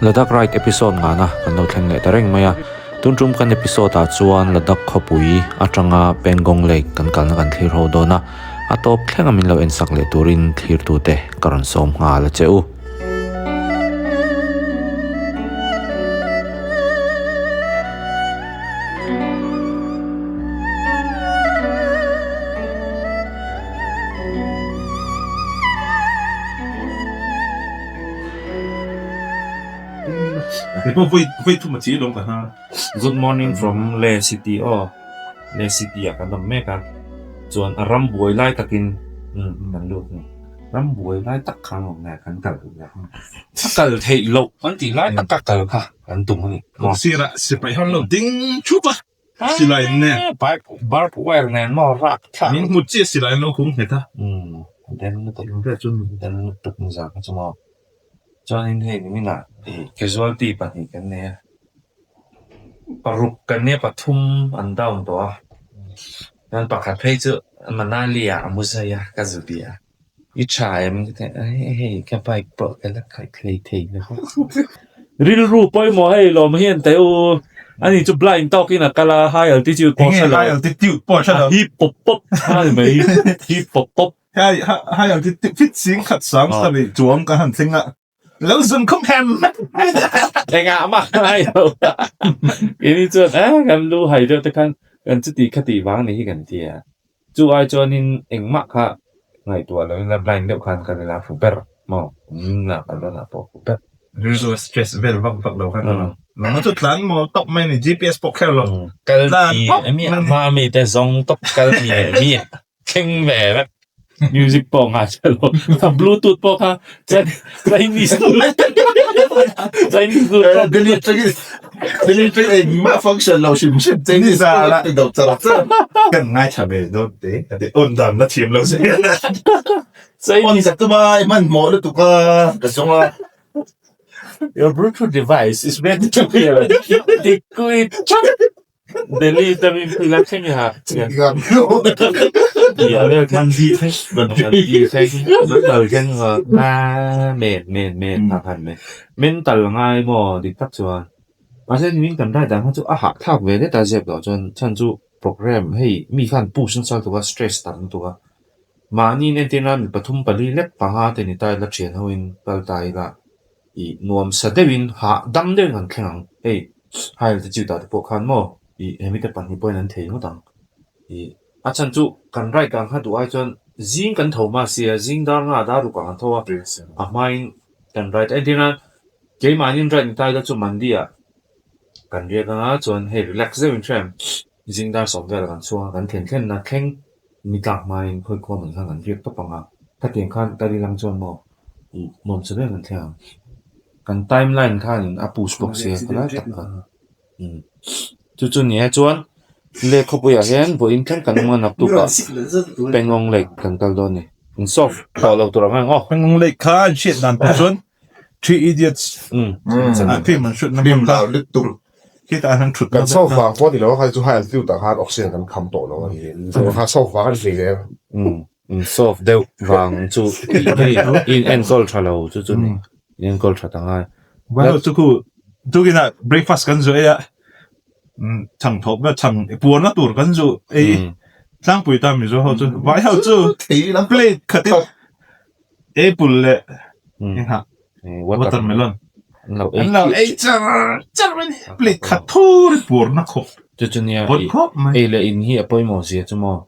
Ladakh Ride episode ngana kan lo thleng leh ta reng mai a. Tun tum kan episode ah chuan Ladakh khawpui atanga Pangong Lake kan kalna kan thlir ho dawn a, a tawp thlenga min lo ensak leh turin thlirtute ka rawn sawm nghal a che u. Good morning from Leh city aw Leh city ah kan awm mek a chuan a ram buai lai takin kan lut a ni ram buai lai tak khan awm nge kan kal duh a a kal theih loh kan tih lai tak a kal kha kan tum a ni. Sirah sipai ho an lo ding thup a. Silai nen. Bike barb wire nen maw rak thlak. Min hmu chiah silai an lo hung nghet a. Umm den lutuk den lutuk ni zan kha chu maw. Chuanin hei niminah ih casualty pahnih kan nei a. Paruk kan nia pathum an down tawh a. Chuan pakhat phei chu Manali ah a mu zai a ka zu bia a. I tha em ka ti a, hei ka bike pawh ka la khalh thei thei lo. Rilru pawimawh hei lawm hian teh u, ani chu blind tawkin a kal a, high altitude pawh hre lo, high altitude pawh hre lo, a hip pawp pawp a ni mai, hip pawp pawp. High altitude fit sing khat sang sarih chuang ka han thleng a, lo zun khum hem Engah mah ngai lo. Keini chuan eh kan lu hai deuh te khan kan chuti khati vang ni hi kan ti a. Chu ai chuanin engmah kha ngaihtuah loin la blind deuh khan kan ila fu ber maw la kal dawnah pawh fu ber. Rilru stress vel vak vak lo khan a nang chu tlan maw tawp mai ni GPS pawh kher lo. Kal ti mi a hma mi te zawng tawp kal mi leh mi thleng ve vek. Music pawh ngaithla lo bluetooth pawh kha Chinese Chinese bluetooth Delete tangin delete tangin engmah function lo hrim hrim Chinese bluetooth do char char. Kan ngaithla ve dawn te ka ti on dan la thiam lo zel. On ka tum a i hmanhmawh lutuk a ka zawng a. Your bluetooth device is ready to pair. Liquid Delhi tangin thil a thleng ha. Mental ngai maw dik tak chuan mahse nimin kan ride dan kha chu a hahthlak ve det a zep loh chuan chhan chu program hei mi khan push nasa lutuk a stress tam lutuk a mahni in entir nan mi pathum pali lek panga te ni ta ila thian ho in kal ta ila Ih nuam sa deuhin hah dam deuhin kan thleng ang. Hei high altitude ah te pawh khan maw ih hemi te pahnih pawhin an thei ngawt ang. Ih a chhan chu kan ride ang kha duh ai chuan zing kan tho hma sia zing dar nga dar ruk ah kan tho a, a hmain kan ride a entir nan keimahni ride ni ta ila chu Mandi ah kan riak anga chuan hei relax deuhin hriat ang zing dar sawm velah kan chhuang a kan thlen thlenna thleng ni tlak hmain khawi khua man khan kan riak tawp ang a, khatiang khan ka ri lang chuan maw ih nuam sa ber kan thleng ang. Kan timeline khanin a push bawk sia ka lai tak kha. Umm chu chu nia chuan lake khawpuiah hian vawiin thleng kan awm a naktuk ah Pangong Lake kan kal dawn a ni. In solve tawh lo tur ang ang aw. Pangong Lake kha an hriat dan pawh chuan Three Idiots ah film an shoot na hmun kha. Khitah hian thut Kan solve vang pawh a ni lo a, kha chu high altitude ah khan oxygen kan kham tawh lo a ni. Kha solve vang a ni hlei lem. In solve deuh vang chu hei in enkawl tha lo chu chu ni. In enkawl tha ta ngai. Well chu khu tukinah breakfast kan zu ei a, chhang thawp vel chhang puarna tur kan zu ei tlangpui ta Mizo ho chu vai ho chu plate khatin Apple leh engah watermelon an lo ei char char mai ni plate khat thur i puarna khawp chu chu nia ei leh in hi a pawimawh zia chu maw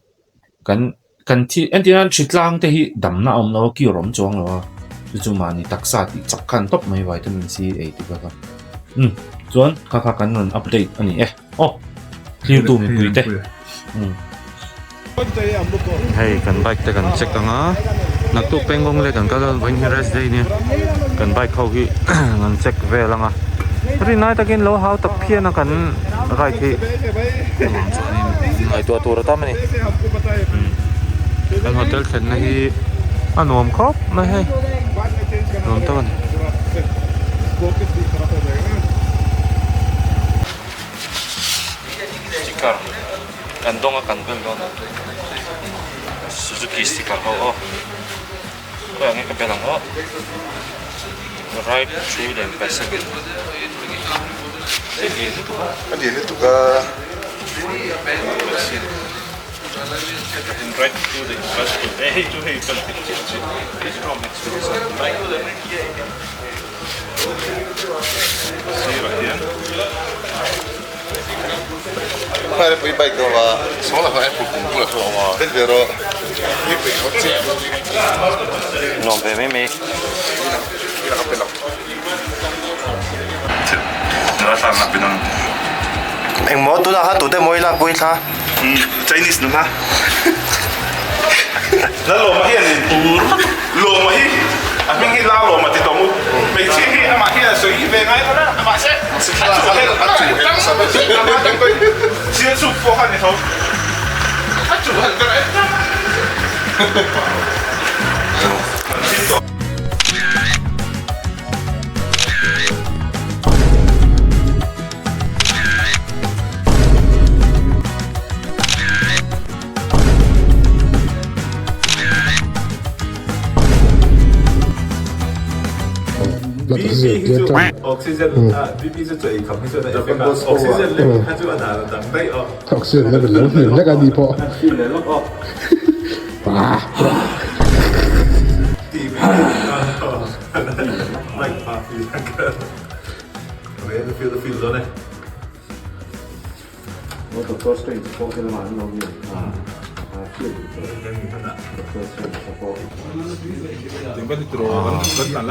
kan kan thi entir nan hritlang te hi damna a awm lo a cure a awm chuang lo a chu chu mahni taksa tih chak khan tawp mai vitamin C ei te kha umm chuan kha kha kan rawn update a ni e aw thlir tu mipui te umm. Hei kan bike te kan check ang a naktuk pengawng leh kan kal a vawiin hi rest day nia kan bike ho hi kan check vel ang a rinai takin lo hau tak phian a kan ride hi chuvang chuanin ngaihtuah tur a tam a ni kan hotel thlenna hi a nuam khawp mai hei nuam tak a ni. Sticker kan dawng a kan bel dawn a Suzuki sticker ho aw khawiah nge ka bel ang aw. Ride through the impossible. A lian lutuk a. Ride through the impossible. Eh hei chu hei kan ti chiah chiah. This from experience of life. Sirah hian. Hmai pui bike deuh a, saw lah apple kum bulah saw a awm a, tel ve rawh. Nuam ve mai mai. Engmaw tunah khan tute mawi lak pui thla? Chinese nula. Lalawma hian in tur Lawma hi a hming hi Lalawma ti tawng u. Hmeichhia hi amah hian a sawi ve ngai lo a, mahse a chu hel a chu hel amah tang pawhin sial chhuk pawh kha a ni tho. A chu hel ber em em. Oxygen level lo hniam hlek a ni pawh.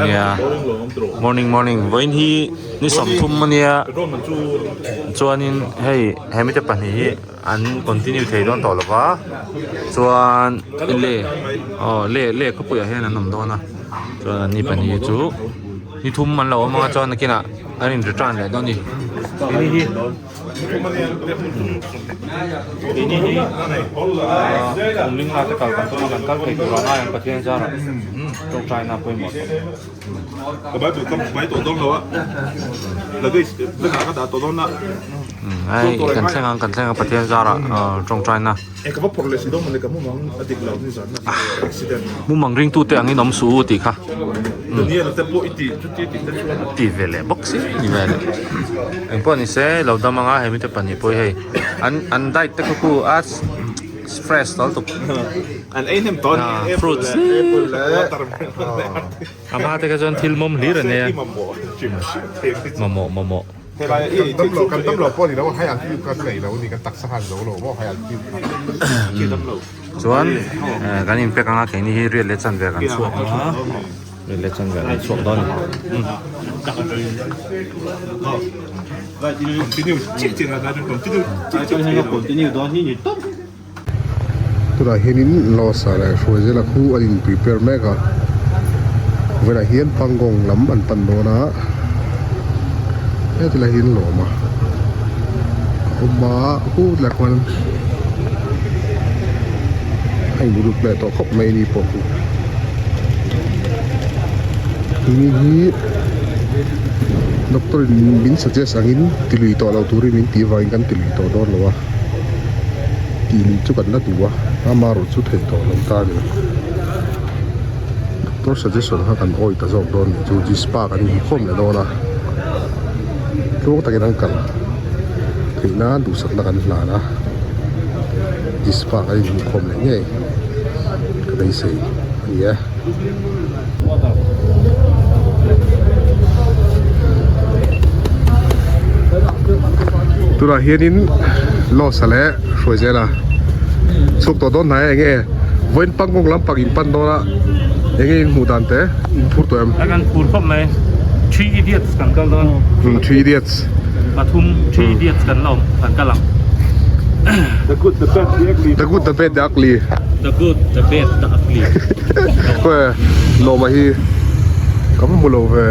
Nia morning morning vawiin hi ni 30 ania chuanin hei hemi te pahnih hi an continue thei dawn tawh lova chuan le aw le le khawpuiah hian an awm dawn a chuan an ni pahnih hi chu ni thum an lo awm anga chuan nakinah an in return leh dawn a ni. Keini hi Umlingla te kal kan tum a kan kal thei tur a ngai ang Pathian zarah tawngtaina pawimawh tawh. Ka Bible ka hmai tawh dawn lo a, luggage vekah ka dah tawh dawn a. Ai kan thleng ang kan thleng ang Pathian zarah tawngtaina. E ka va phawrh leh si dawn mawni ka mumang a dik lo nizan a accident. Mumang ringtute angin awm suh u tih kha. Daniel te pawh i tih chuti tih te chuan. Ti ve leh bawk si ni ve leh. Eng pawh ni se lo dam anga hemi te pahnih pawh hi hei an an diet te kha khu a fresh tawlh tuk. An ei hnem tawh a ni fruits a hma te kha chuan thil mawm hlir a nia. Mamawh mamawh. Kan dam lo kan dam lo pawh ni lo high altitude kha nei lo ni kan taksa khan zo lo maw high altitude kha. Chuan kan inpek anga keini hi riat leh chanve kan chhuak ang a, riat leh chanve kan chhuak dawn a ni. Tunah hianin Lawsa leh Hruaizela khu an in prepare mek a, vawiinah hian Pangong lam an pan dawn a, heti lai hian lawm a awm a hut lah khuan a in uluk leh tawh khawp mai a ni pawh chu tuni hi doctor in min suggest angin ti lui tawh lo turin min tih avangin kan ti lui tawh dawn lo a tih lui chu kan la duh a amaherawh chu theih tawh lo ta a ni doctor suggestion kha kan awih ta zawk dawn chu Jispa kan inkhawm leh dawn a tluang takin an kal theih nan duhsakna kan hlan a Jispa kan inkhawm leh ngei ka beisei a ni e. Tunah hianin Losa leh Hruaizela chhuk tawh dawn hnai a enge vawiin Pangong lampang in pan dawn a enge in hmuh dan te in phur tawh em? A kan phur khawp mai Three Idiots kan kal dawn. Three Idiots. Pathum Three Idiots kan la awm kan kal ang. The good the bad the ugly. The good the bad the ugly. The good the bad the ugly. Khawi Lawma hi ka va hmu lo ve.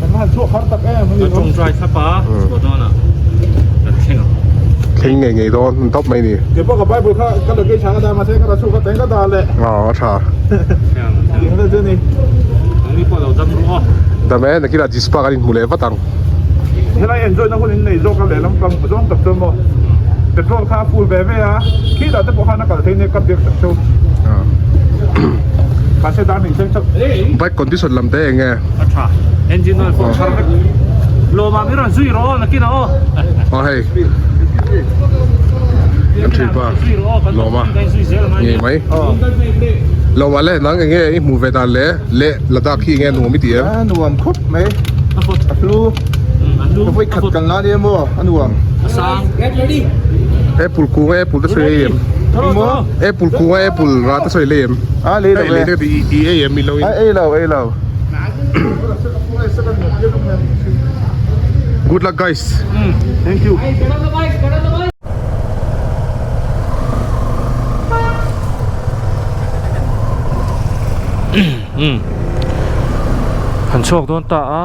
Kan han chhuak har tak em. Ka tawngtai thlap a chhuah dawn a kan thleng ang. Thleng ngei ngei dawn an tawp mai ni. Kei pawh ka bible kha ka luggage ah ka dah mahse ka la chhuak a teng ka dah leh. Aw a tha. Thleng ang thleng ang. Tih chu ni. Nangni pawh lo dam ru aw. Dam e nakinah Jispa kan inhmu leh vat ang. Helai enjoy na hun in nei zawk a lehlam pang zawng tak chuan maw petrol kha a full ve ve a khitah te pawh khan a kal thei nia ka biak tak cheu. Bike condition lam te eng nge? A tha. Engine oil pawh thar vek. Lawmah min rawn zui rawh aw nakinah aw. Aw hei. Kan thin pa. Lawma. Ngei mai. Lawma le nang eng nge i hmuh ve dan le le Ladakh hi eng nge nuam i ti em? A nuam khawp mai. A hlu. Ka vawi khat kan la nia maw a nuam. Apple kung a apple te sawi ei em? Engmaw? Apple kung a apple rah te sawi lei em? A lei lo e. Lei te i ei em i lo in? A ei lo ei lo. Good luck guys. Thank you. Umm han chhuak dawn ta a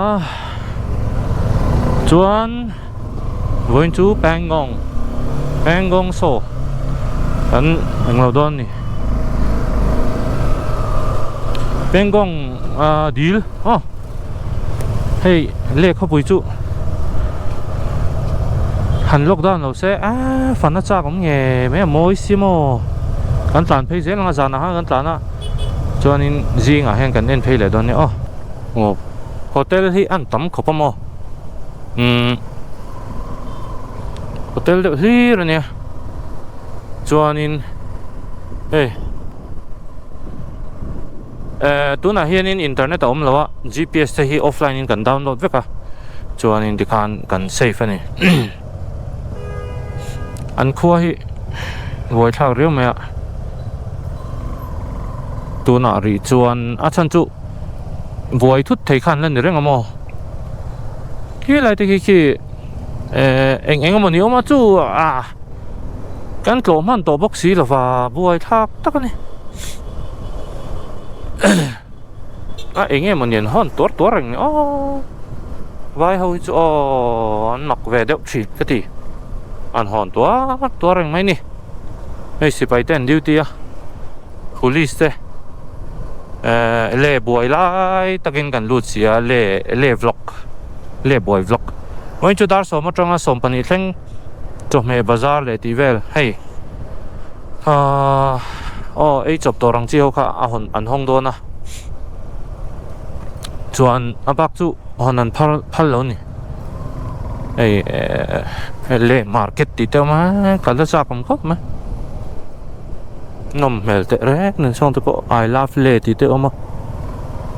chuan vawiin chu Pangong Pangong saw kan englo dawn a ni Pangong ah dil aw hei leh khawpui chu han lockdown lo se aaa fan a chak awm ngei mai a mawi si maw kan tlan phei zel ang a zanah khan kan tlan a chuanin zingah hian kan en phei leh dawn nia aw aw hotel hi an tam khawp a maw umm hotel deuh hlir a nia chuanin hei. Eh tunah hianin internet a awm lo a gps te hi offline in kan download vek a chuanin tikhan kan save a ni an khua hi buaithlak riau mai a tunah rih chuan a chhan chu buai thut thei khan la ni reng a maw khilai te khi khi eh eng eng emaw ni awm a chu ah. Kan tlawh hman tawh bawk si lova buai thlak tak a ni. A eng emaw nen hawn tuar tuar reng ni aw. Vai ho hi chu aw an mak ve deuh thin ka ti. An hawn tuar tuar reng mai ni. Hei sipai te an duty a police te eh le buai lai takin kan lut si a le le vlog le buai vlog. Vawiin chu dar sawm atanga 12 thleng. Chawhmeh bazar leh tih vel hei ahh aw ei chawp tawh rang chi ho kha a hawn an hawng dawn a chuan a bak chu hawn an phal phal lo a ni hei ehh le market tih te a awm a kal na chak awm khawp mai nawm hmel teh reng nen sawn te pawh I love le tih te a awm a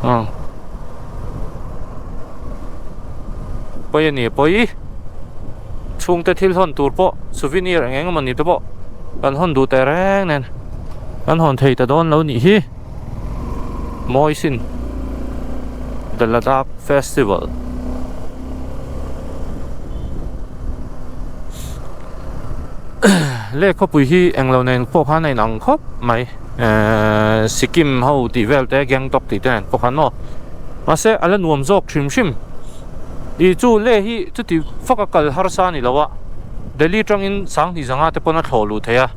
aw pawi a ni pawi. Chhungte thil hawn tur pawh souvenir eng eng emawni te pawh kan hawn duh teh reng nen kan hawn thei ta dawn lo nih hi mawi sin The Ladakh Festival Leh khawpui hi englo nen pawh khan a inang khawp mai ehh Sikkim ho tih vel te Gangtok tih te nen pawh khan maw mahse a la nuam zawk hrim hrim. Ih chu le hi chuti fak a kal harsa a ni lo a, Delhi atangin Sanghnih zanga te pawn a thlawh luh thei a,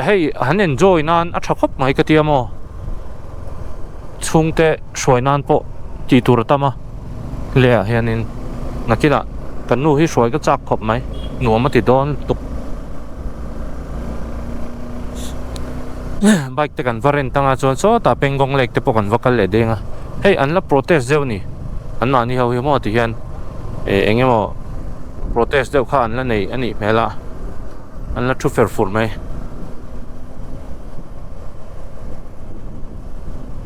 hei han enjoy nan a tha khawp mai ka tia maw, chhungte hruai nan pawh tih tur a tam a, le ah hianin nakinah kan nu hi hruai ka chak khawp mai, nuam a ti dawn lutuk. Bike te kan va rent anga chuan sawtah Pangong Lake te pawh kan va kal leh deng a, hei an la protest deuh a ni, an mahni ho hi maw ti hian eh eng emaw protest deuh kha an la nei a nih hmel a, an la thu fer fur mai.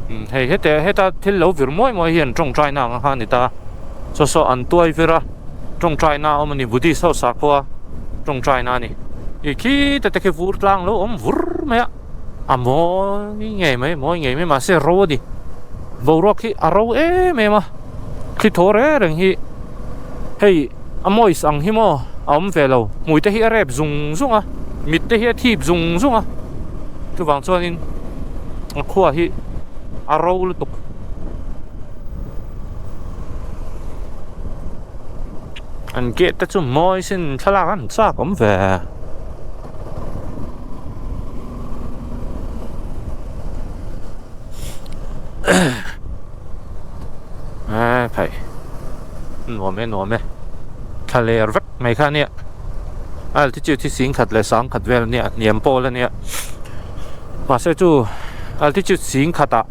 Umm hei hete heta thil lo vir muai muai hi an tawngtai na ang kha a ni ta, saw saw an tuai vir a. Tawngtaina a awm a ni, Buddhist ho sakhua tawngtaina a ni. Ih khi te te khi vur tlang lo awm vur mai a, a mawi ngei mai, mawi ngei mai mahse ro a ni. Boruak hi a ro em em a, thli thaw reng reng hi hei a moist ang hi maw a awm ve lo, hmui te hi a rep zung zung a, mit te hi a thip zung zung a, chuvang chuanin a khua hi a ro lutuk. An gate te chu mawi sin thlalak an chak awm ve. A phei nuam e nuam e thla ler vek mai kha ania altitude hi 10 leh 10 vel ania hniam pawl ania mahse chu. Altitude sing khatah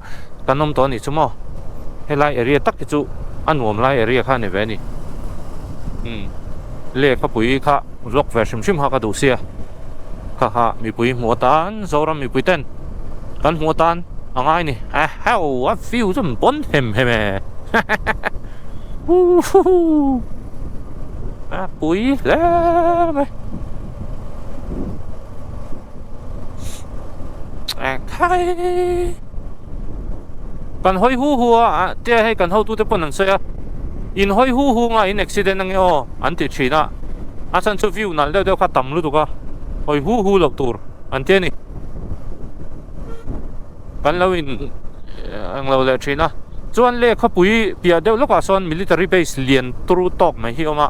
kan awm tawh a nih chu maw helai area tak hi chu a nuam lai area kha a ni ve a ni umm lehkhapui kha vlog ve hrim hrim kha ka duh sia kha kha mipui hmuh atan Zoram mipui ten kan hmuh atan a ngai a ni eheu a view chu an pawn hem hem e huhuhu a pui hle mai. Khai kan hawi hu hu a tia hei kan hotute pawn an sawi a in hawi hu hu nga in accident ange aw an ti thin a a chhan chu view nalh deuh deuh kha tam lutuk a hawi hu hu loh tur an ti a ni kan lo in englo leh thin a chuan lehkhapui piah deuh lawkah sawn military base lian turu tawk mai hi a awm a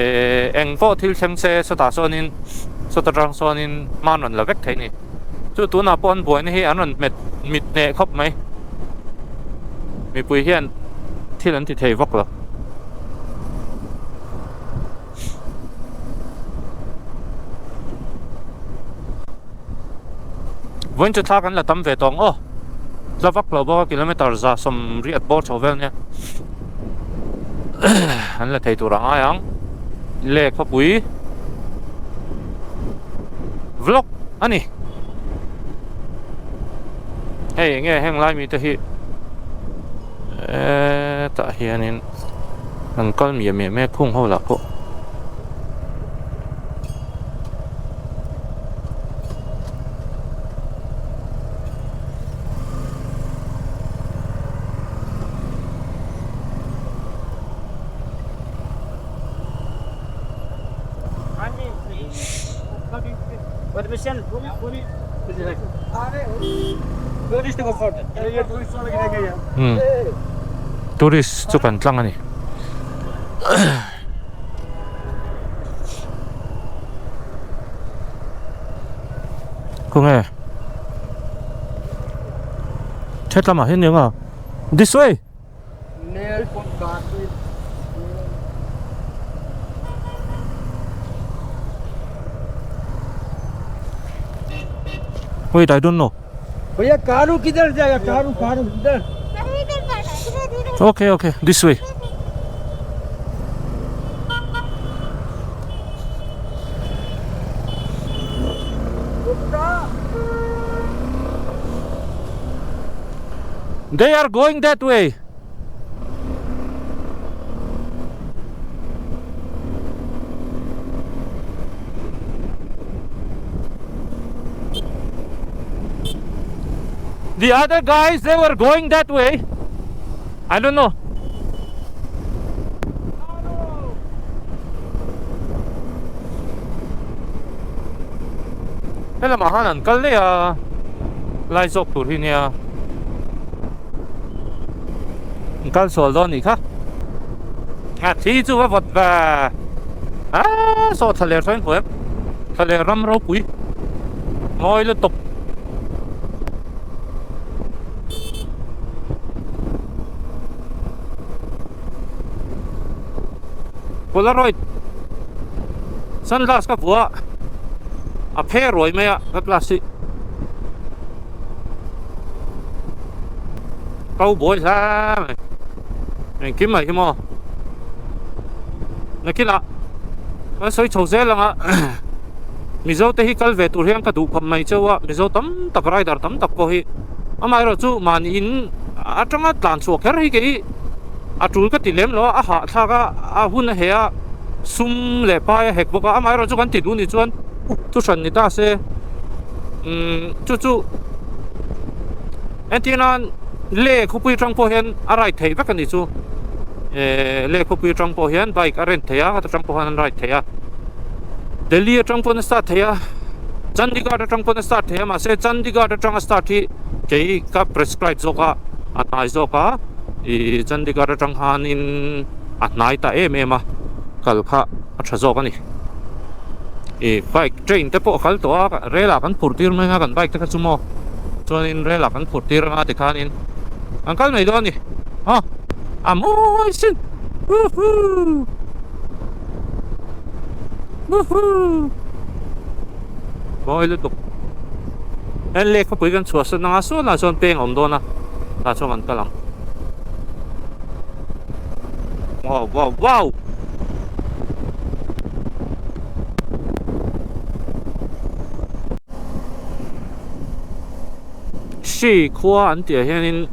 ehh eng pawh thil thleng se sawtah sawnin sawta tang sawnin hma an rawn la vek thei a ni chu tunah pawh an buaina hi an rawn hmet mit hneh khawp mai mipui hian thil an ti thei vak lo. Vawiin chu thla kan la tam ve tawng aw tla vak lo bawk a kilometer 180 bawr chho vel nia an la thei tur a ngai ang lehkhapui vlog a ni hei enge heng lai mite hi hetah hianin. An kal miah miah mai a khung ho lah pawh. Tourist chu kan tlang a ni. Khawnge Thet lamah hian eng a This way Wait, I don't know. भैया कारू किधर जाएगा कारू कारू इधर Okay, okay, this way. They are going that way. The other guys, they were going that way. I don't know. Helamah khan an kal daih a, lai zawk tur hi nia. An kal sual dawn nih kha. A thi chu va vawt ve. A saw thla ler sawn in hmu em? Thla ler ram ropui mawi lutuk. Polaroid sunglass ka vuah a phe ruai mai a ka glass hi cowboy hle mai engkim mai hi maw nakinah kan sawi chho zel ang a Mizo te hi kal ve tur hian ka duh khawp mai cheu a Mizo tam tak rider tam tak pawh hi amaherawh chu mahni in atanga tlan chhuah kher hi kei a tul ka ti lem lo a a hahthlak a a hun a heh a sum leh pai a hek bawk a amaherawh chu kan ti duh ni chuan thu hran ni ta se umm chu chu entir nan leh khawpui atang pawh hian a ride theih vek a ni chu ehh leh khawpui atang pawh hian bike a rent theih a heta tang pawh hian an ride theih a Delhi atang pawn a start theih a Chandigarh atang pawn a start theih a mahse Chandigarh atanga start hi kei ka prescribe zawk a a hnai zawk a ih Chandigarh atang khanin a hnai ta em em a kal kha a tha zawk a ni ih bike train te pawh a kal tawh a rel ah kan phurh tir mai ang a kan bike te kha chu maw chuanin rel ah kan phurh tir anga tikhanin an kal mai dawn a ni a a mawi sin huhuu. Woohoo! Mawi lutuk. Heng lehkhapui kan chhuahsan anga sawn ah chuan peng a awm dawn a, tah chuan kan kal ang. Wow wow wow! Hri khua an tih ah hianin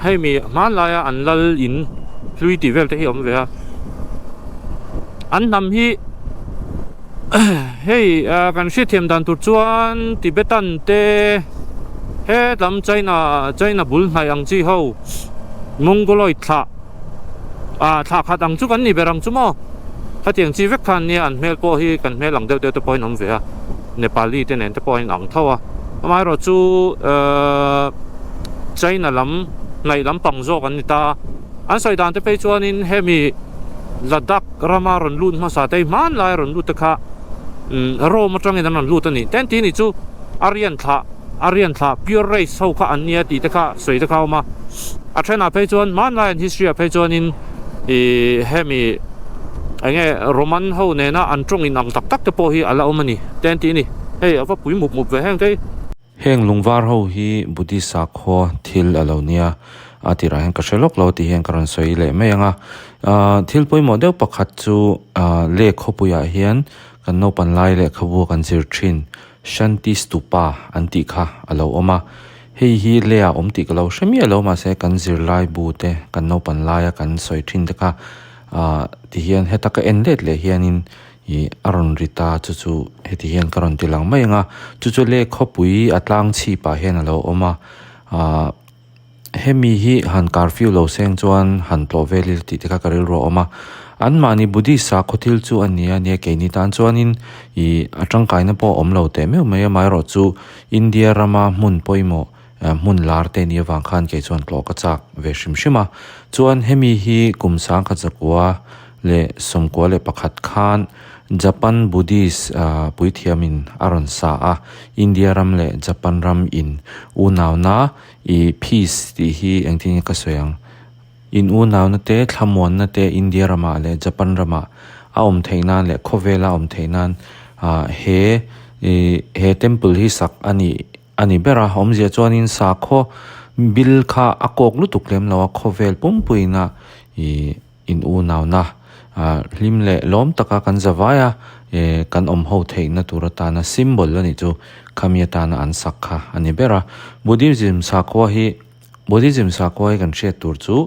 hei mi hmanlaia an lal in hlui tih vel te hi a awm ve a, an hnam hi hei kan hriatthiam dan tur chuan Tibetan te hetlam China China bul hnaih ang chi ho Mongoloid thlah ah thlah khat ang chu kan ni ber ang chu maw khatiang chi vek kha an nia an hmel pawh hi kan hmel ang deuh deuh te pawhin awm ve a. Nepali te nen te pawh a inang tho a, amaherawh chu ehh China lam hnaih lampang zawk an ni ta a, an sawi dan te phei chuanin hemi Ladakh rama rawn lut hmasa te hi hmanlai a rawn lut te kha umm Rome atangin an rawn lut a ni. Ten tih ni chu Aryan thlah Aryan thlah pure race ho kha an nia tih te kha sawi te kha a awm a, a thenah phei chuan hmanlai an history ah phei chuanin Ih hemi eng nge Roman ho nena an tawng in ang tak tak te pawh hi a la awm a ni te an tih a ni. Hei a va pui mup mup ve heng te hi. Heng lungvar ho hi Buddhist sakhua thil a lo nia a tirah hian ka hre lawk lo tih hian ka rawn sawi leh mai ang a. Ahh thil pawimawh deuh pakhat chu ahh leh khawpuiah hian kan naupan lai lehkhabu kan zir thin Shanti Stupa an tih kha a lo awm a. Hei hi leh ah awm tih ka lo hre miah lo mahse kan zirlai bu te kan naupan laia kan sawi thin te kha ah ti hian heta ka en let leh hianin ih a rawn ri ta chu chu heti hian ka rawn ti lang mai ang a chu chu leh khawpui a tlang chhip ah hian a lo awm a ah hemi hi han curfew lo seng chuan han tlawh vel ila tih te kha ka rilru a awm a anmahni Buddhist sakhaw thil chu a ni a nia keini tan chuanin ih a tangkaina pawh a awm lo teh meuh mai amaherawh chu. India rama hmun pawimawh hmun lar te nih avang khan kei chuan tlawh ka chak ve hrim hrim a. Chuan hemi hi kum sangkhat zakua leh sawmkua leh pakhat khan Japan Buddhist puithiamin a rawn sa a. India ram leh Japan ram in unauna i peace tih hi engtin nge ka sawi ang? In unauna te thlamuanna te India ramah leh Japan ramah a awm theih nan leh khawvela a awm theih nan he ih he temple hi sak a nih a ni ber a awmzia chuanin sakhaw bil kha a kawk lutuk lem lo a khawvel pumpuiin a ih in unauna ah hlim leh lawm taka kan za vai a eh kan awm ho theihna tur atana symbol a nih chu khami atana an sak kha a ni ber a Buddhism sakhua hi. Buddhism sakhua hi kan hriat tur chu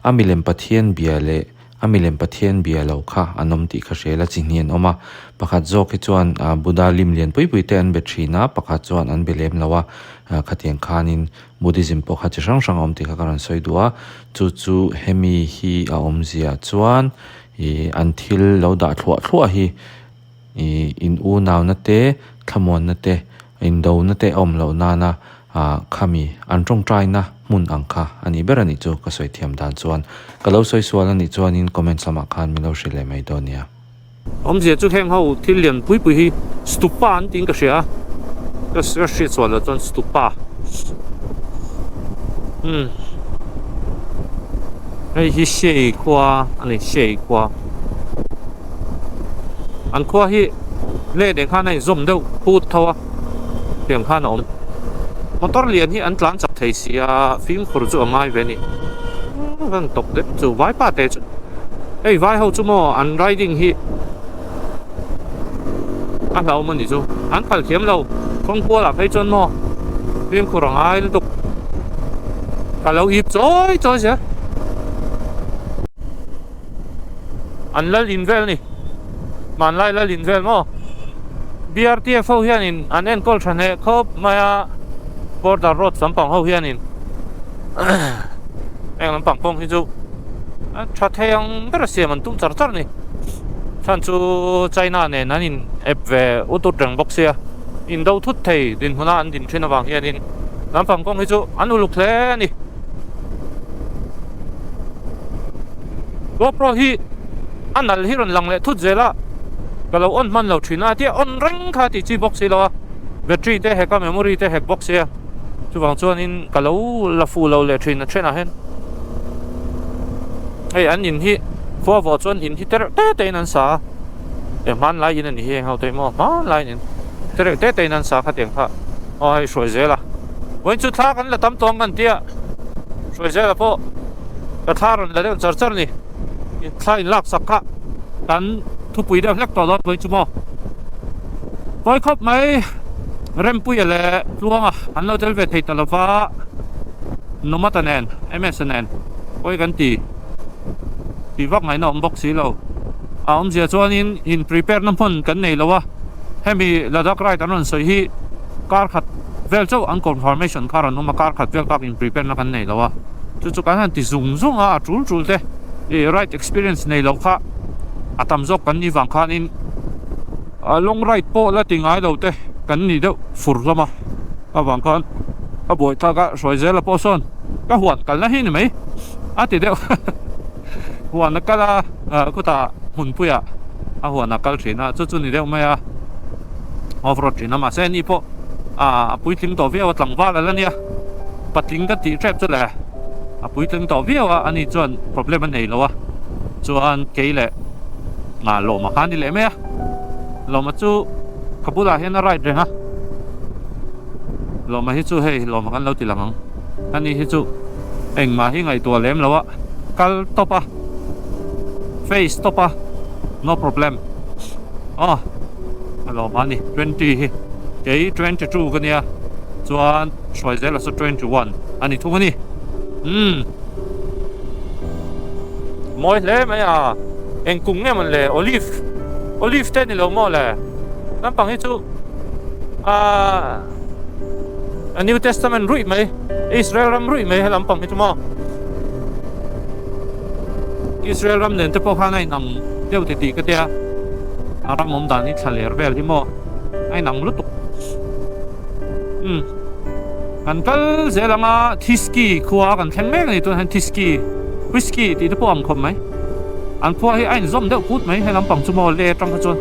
a milem Pathian bia leh a milem Pathian bia lo kha an awm tih ka hria la chi hnih an awm a. Pakhat zawk hi chuan Buddha lim lian pui pui te an be thin a, pakhat chuan an be lem lo a. Khatiang khanin Buddhism pawh kha chi hrang hrang a awm tih kha ka rawn sawi duh a. Chu chu hemi hi a awmzia chuan ih an thil lo dah thluah thluah hi ih in unauna te, thlamuanna te, indona te a awm loh nana ah khami an tawngtaina hmun ang kha a nih ber a nih chu ka sawi thiam dan chuan ka lo sawi sual a nih chuanin comments lamah khan min lo hrilh leh mai dawn nia. Awmzia chu heng ho thil lian pui pui hi stupa an tiin ka hria a, ka hriat sual loh chuan stupa umm hei hi Shei khua a ni Shei khua. An khua hi leh nen khan a inzawm deuh phut tho a tiang khan a awm motor lian hi an tlan chak thei si a fimkhur chu a ngai ve a ni kan tawp deuh chu vaipa te chu hei vai ho chu maw an riding hi a hlauhawm a ni chu an phal thiam lo kawng kual ah phei chuan maw fimkhur a ngai lutuk ka lo ip chawi chawi zel. An lal in vel ni. Hmanlai lal in vel maw? BRTF ho hianin an enkawl tha hneh khawp mai a, border road lampang ho hianin heng lampang kawng hi chu a tha thei ang ber a siam an tum char char ni. Chhan chu China nen an in ep ve ut ut reng bawk sia, indo thut thei dinhmuna an din thin avang hianin lampang kawng hi chu an uluk hle a ni. GoPro hi a nal hi rawn lang leh thut zel a, ka lo on hman lo thin a, tia on reng kha tih chi bawk si lo a, battery te hek a memory te hek bawk sia, chuvang chuanin ka lo la fuh lo leh thin a thenah hian hei an in hi khua vawh chuan in hi tereuh te te in an sa a, eh hmanlai in a ni hi eng ho te maw hmanlai in tereuh te te in an sa kha tiang kha. Aw hei hruai zel a. Vawiin chu thla kan la tam tawng kan tia. Hruai zel a pawh ka thla rawn la deuh char char ni. Thla in lak sak kha kan thupui deuh hlek tawh dawn vawiin chu maw. Pawi khawp mai Rempuia leh Tluanga an lo tel ve thei ta lova Nomata nen MS-a nen pawi kan ti tih vak ngaihna awm bawk si lo. A awmzia chuanin in prepare na hmun kan nei lo a, hemi Ladakh ride an rawn sawi hi kar khat vel chauh an confirmation kha rawn awm a, kar khat vel bak in prepare na kan nei lo a, chu chu kan han ti zung zung a, a tul tul te ih ride experience nei lo kha a tam zawk kan nih vang khanin long ride pawh la ti ngai lo te kan ni deuh fur hlawm a, avang khan a buaithlak a hruai zel a pawh sawn ka huan kalna hi ni mai a ti deuh huan a kal a khutah hmunpuiah a huan a kal thin a chu chu ni deuh mai a off road thin a mahse ani pawh a puitling tawh viau a tlangval a la nia patling ka tih tep chu le a puitling tawh viau a ani chuan problem a nei lo a chuan kei leh lawma kha a ni leh mai a lawma chu ka bulah hian a ride reng a lawma hi chu hei lawma kan lo ti lang ang ani hi chu engmah hi ngaihtuah lem lo a kal tawp a face tawp a no problem aw a lawm a ni 20 hi kei 22 ka nia chuan hruai zel a saw 21 a ni thung a ni umm mawi hle mai a eng kum nge mawn le olive olive te ni lo maw le naupang hi chu ahh a new testament ruih mai Israel ram ruih mai he lampang hi chu maw Israel ram nen te pawh khan a inang deuh ti tih ka tia a ram awm dan hi thla ler vel hi maw a inang lutuk umm kan kal zel anga Thiski khua kan thleng mek a ni tunah hian Thiski Whiskey tih te pawh a ang khawp mai an khua hi a inzawm deuh put mai he lampang chu maw le atang kha chuan.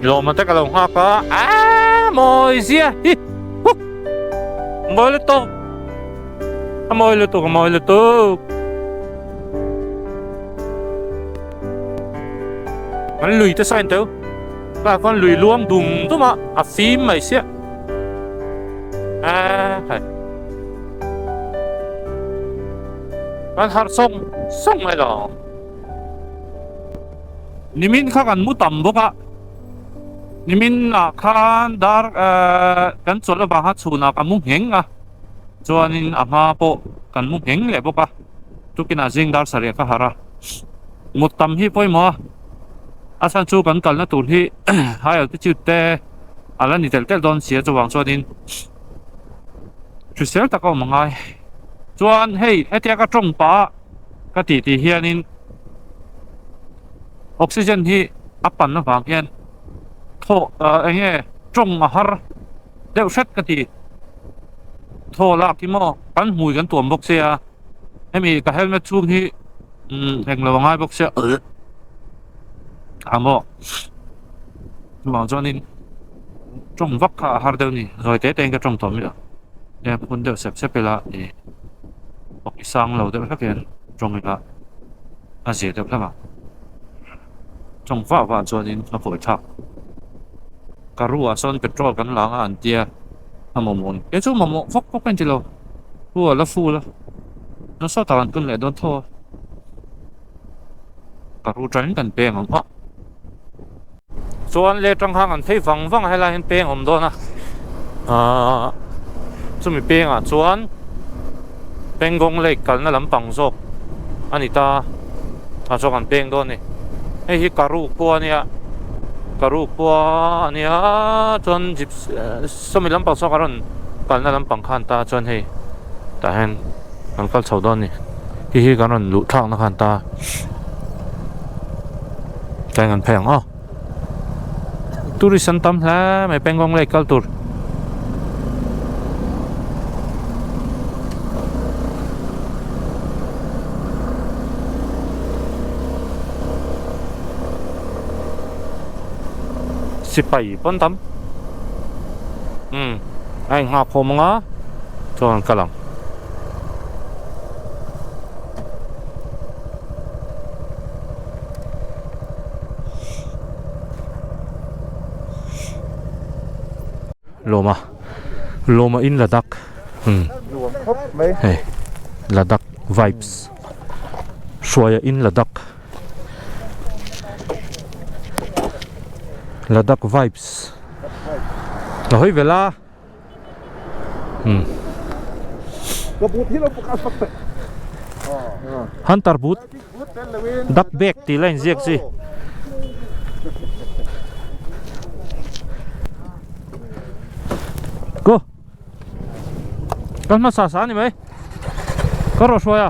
Lawma te ka lo nghak a aaa mawi zia hi huh mawi lutuk a mawi lutuk a mawi lutuk an lui te sain teu tah khuan lui luang dum dum a a fim mai sia aaa hai kan harh sawng sawng mai lo. Nimin kha kan mu tam bawk a, nimin ah khan dar ehh kan chawlh avanga chhunah ka mu ngheng a, chuanin a hma pawh kan mu ngheng leh bawk a, tukinah zing dar sarih ka harh a, mut tam hi pawimawh a, a chhan chu kan kalna tur hi high altitude te a la ni telh telh dawn sia chuvang chuanin hrisel tak a awm a ngai, chuan hei hetia ka tawng pah a. Ka tih tih hianin oxygen hi a pan avang hian thaw eng nge tawng a har deuh hret ka ti. Thaw lak hi maw kan hmui kan tuam bawk sia hemi ka helmet chhung hi eng lo a ngai bawk sia a maw chuvang chuanin tawng vak kha a har deuh a ni zawi te te in ka tawng tawh miah a phun deuh sep sep ila ih. Awki sang lo deuh hlek hian tawng ila a zir deuh hlek a, tawng vah vah chuanin a kawi thlak. Ka ruah sawn petrol kan la anga an tia a mamawh ni. Kei chu mamawh vak vak a inti lo, hu a la full a, nasa tak an tum leh dawn tho a, ka ru tangin kan peng ang a. Chuan leh tang hang an phei vang vang a helai hian peng a awm dawn a ahh chumi pengah chuan Pangong lake kalna lampang zawk a ni ta a chuan kan peng dawn a ni hei hi Karu khua a nia Karu khua a nia chuan gypsy sawmi lampang saw ka rawn kalna lampang khan ta chuan hei tah hian kan kal chho dawn a ni hei hi kan rawn luh thlakna khan ta. Tlai ngan phei ang aw. Tourist an tam hle mai Pangong Lake kal tur. Sipai pawn tam. Umm a inghak khawm anga chuan an kal ang. Lawma Lawma in Ladakh umm hei Ladakh vibes Hruaia in Ladakh Ladakh vibes a hawi vel a. Hunter boot duck bag tih la inziak chi go kan hmasa sa a ni mai ka rawh hruai a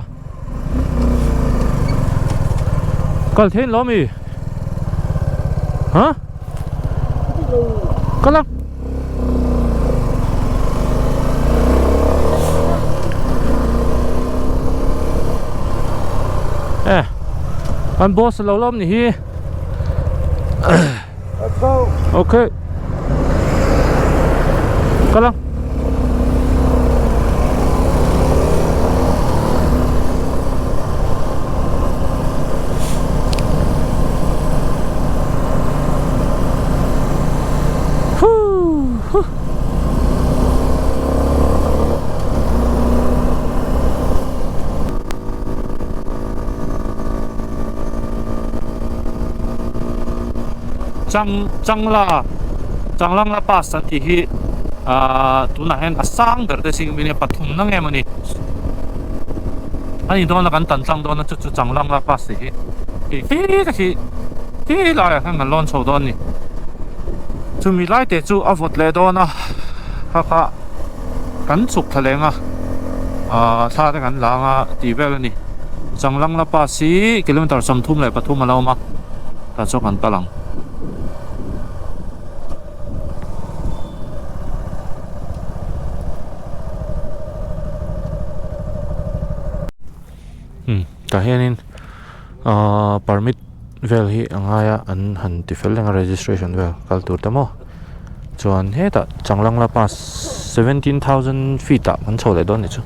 kal thein lo mi ha kal ang e kan boss lo lawm ni hi okay kal ang Chang Changla Changlangla pass an tih hi ahh tunah hian a sang ber te zing min pathum na nge mawni a ni dawn a kan tan tlang dawn a chu chu Changlangla pass tih hi tih khi te khi khi laiah khan kan lawn chho dawn a ni chumi lai te chu a vawt leh dawn a kha kha kan chhuk thla leng a ahh thla te kan la anga tih vel a ni Changlangla pass hi kilometer 33 a lo awm a tah chuan kan kal ang. Umm tah hianin ahh permit vel hi a ngai a an han ti fel reng a registration vel kal tur te maw chuan hetah Changlangla pass 17,000 feet ah kan chho leh dawn a nih chu.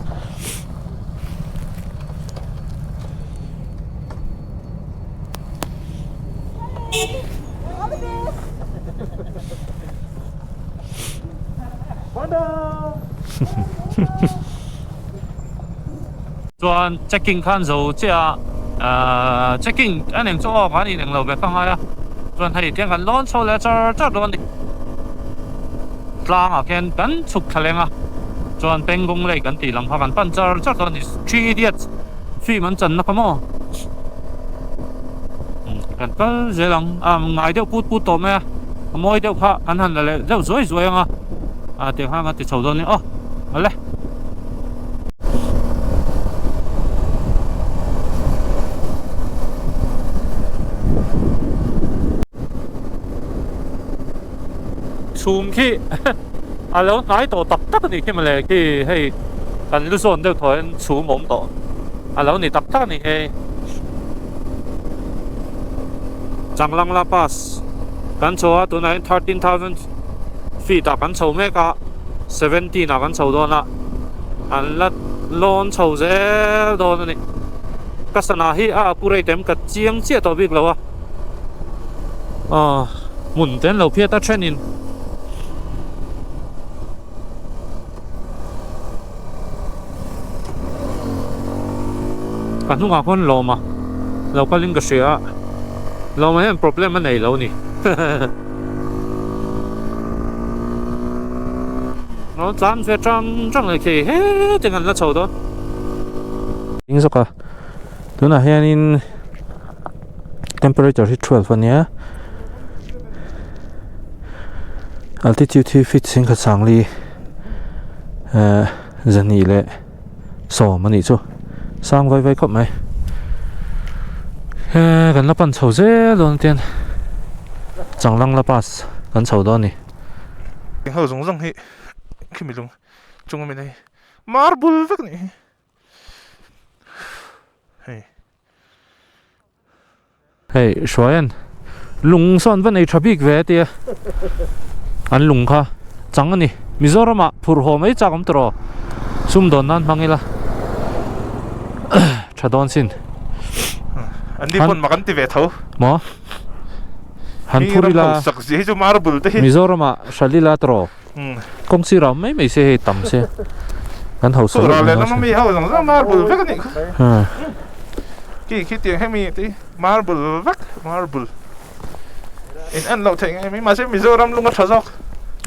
Chuan checking khan zo chiah a ahh checking a neng chu aw kan ineng lo ve ka ngai a chuan hei tiang kan lawn chho leh char char dawn a ni tlangah khian kan chhuk thla leng a chuan Pangong Lake kan tih lam kha kan pan char char dawn a ni Three Idiots film an channa kha maw kan kal zel ang a ngai deuh put put tawh mai a a mawi deuh kha kan han la leh deuh zuai zuai ang a ah tiang khan kan ti chho dawn a ni aw awle. Chhum khi a lo hnai tawh tak tak a nih khi mawle khi hei kan lu zawn deuh thaw hian chhum a awm tawh a lo ni tak tak a ni hei Changlangla pass kan chho a tunah hian 13,000 feet ah kan chho mek a 17 ah kan chho dawn a an la lawn chho zel dawn a ni ka sana hi a accurate em ka chiang chiah tawh bik lo a. Aw hmun te an lo phiat a thenin ka hnungah khawn lawm a lo kalin ka hria a lawm ah hian problem a nei lo a ni lo tlan ve tang tang leh khi hetiang an la chho dawn. Ding zawk a tunah hianin. Temperature hi 12 ania altitude hi feet singkhat sangli eh zahnih leh sawm a nih chu sang vai vai khawp mai he kan la pan chho zel dawn tian changlang la pass. kan chho dawn a ni. Eng ho zawng zawng hi khimi lung chung ami nei marble vek a nih hi hei. Hei Hruaia'n lung sawn va nei tha bik ve a tia an lung kha chang a ni Mizoramah phur haw mai chak awm tawh sumdawn nan hmang ila tha dawn sin an ni pawn mak an ti ve tho maw han phur ila sak zia hi chu marble te hi Mizoramah hral ila tawh kawng sirah awm mai mai se hei tam se kan hausa rawh leh lama mi ho zawng zawng marble vek a nih kha khi khi tiang hemi te hi marble vek marble in en loh theih ngei mai mahse Mizoram lung a tha zawk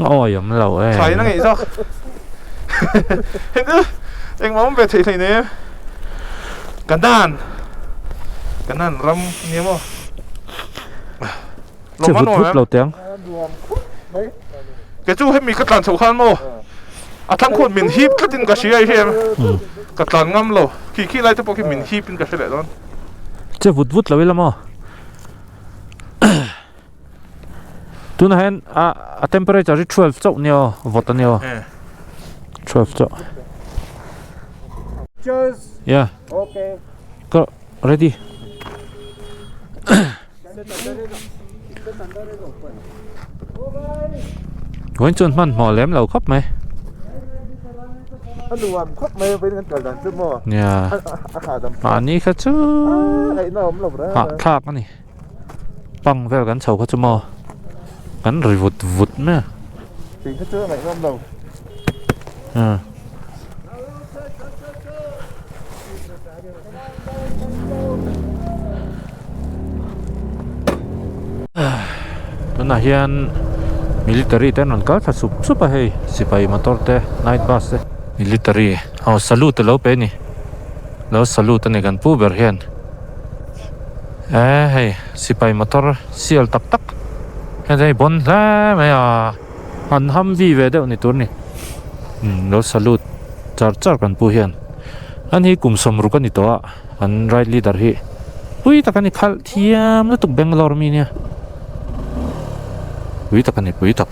awi awm lo e thain a ngeih zawk hei chu engmah awm ve theih hlei nei e Kanan Kanan ram nia maw Che vut vut lo teh ang. Kei chu hemi ka tlan chhoh khan maw a thlang khuan min hip tlat in ka hria i hria ka tlan ngam lo khi khi lai te pawh khi min hip in ka hre leh dawn. Che vut vut lo ila maw tunah hian a a temperature hi 12 chauh nia aw vawt a nia aw 12 chauh. Yeah. Ka ready. Vawiin chuan hmanhmawh lem lo khawp mai. A nuam khawp mai a vawiin kan kal dan chu maw. Nia. A hahdam thlak. Mahni kha chu. Ngaihna awm lo reng. Hahthlak a ni. Pang vel kan chho kha chu maw. Kan ri vut vut mai a. Thing kha chu a ngaihnawm lo. Tunah hian military te an rawn kal thla sup sup a hei sipai motor te night bus te military aw salute alo pe a ni lo salute a ni kan pu ber hian eh hei sipai motor sial tak tak hian hei bawn hle mai a an ham vi ve deuh ni tur a ni lo salute char char kan pu hian. An hi kum sawmruk a ni tawh a, an ride leader hi pui tak a ni khalh thiam lutuk Bangalore mi nia pui tak a ni pui tak.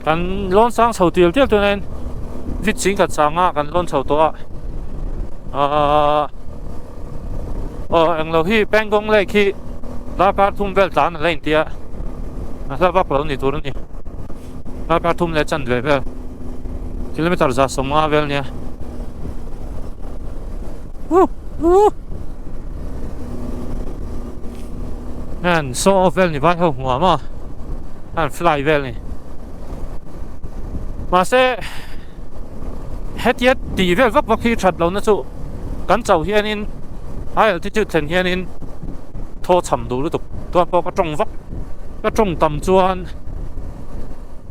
Kan lawn sang chho tial tial tunin fit ching khat sanga kan lawn chho tawh a ahh aw englo hi Pangong lake hi darkar thum vel tlan a la intia a hla vak lo ni tur a ni darkar thum leh chanve vel kilometer 150 vel nia uh uh An saw vel ni vai ho hmuam a an fly vel ni mahse hetia tih vel vak vak hi that lohna chu kan chauh hianin high altitude thlen hianin thaw cham duh lutuk chuan pawh ka tawng vak ka tawng tam chuan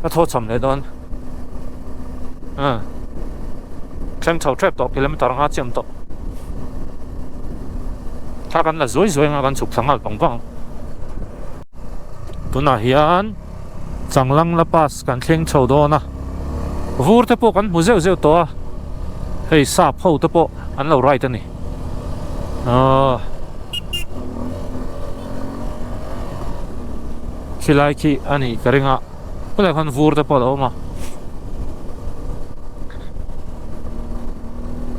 ka thaw cham leh dawn a thleng chho tep tawh kilometer anga chiam tawh thla kan la zuai zuai anga kan chhuk thla nghal pang pang tunah hian Changlang la pass kan thleng chho dawn a vur te pawh kan hmu zeuh zeuh tawh a hei sap ho te pawh an lo ride a ni aaa khilai khi a nih ka ring a. Khawlai khan vur te pawh a lo awm a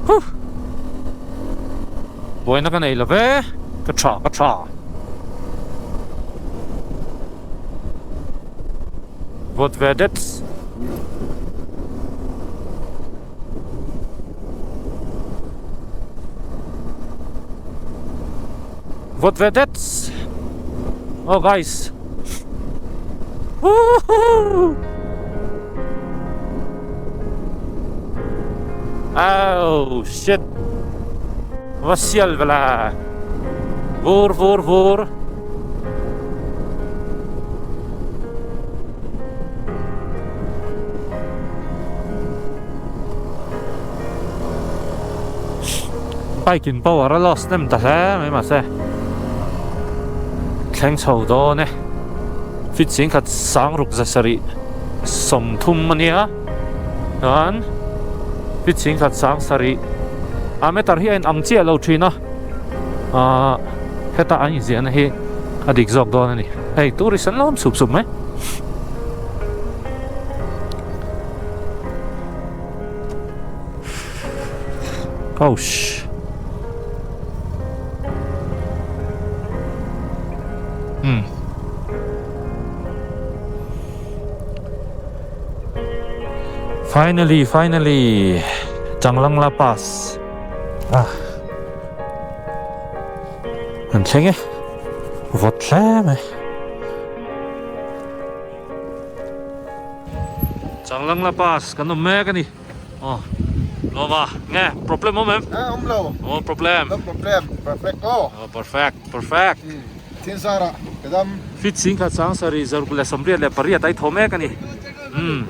huh buaina ka nei lo ve ka tha ka tha vawt ve det vawt ve det oh guys. Woohoo! Oh shit! Va sial ve la! Vur vur vur! Bike in power a loss hnem ta hle mai mahse thleng chho dawn e fit ching khat sang ruk za sarih. 30 a nia chuan feet 10 sarih a meter hi a inang chiah lo thin a ahh heta an inziahna hi a dik zawk dawn a ni hei tourist an lo awm sup sup mai. Ouch. Hmm. Finally, finally, Changlangla Pass. Ah. An thleng e. Vawt hle mai. Changlangla Pass kan awm mek a ni. Aw Lawma nge problem awm em? Eh awm lo. No problem. No problem. Perfect aw. Oh perfect perfect. Thin zara ka dam. Fit sing khat sang sarih zaruk leh sawmriat leh pariat a i thaw mek a ni. Umm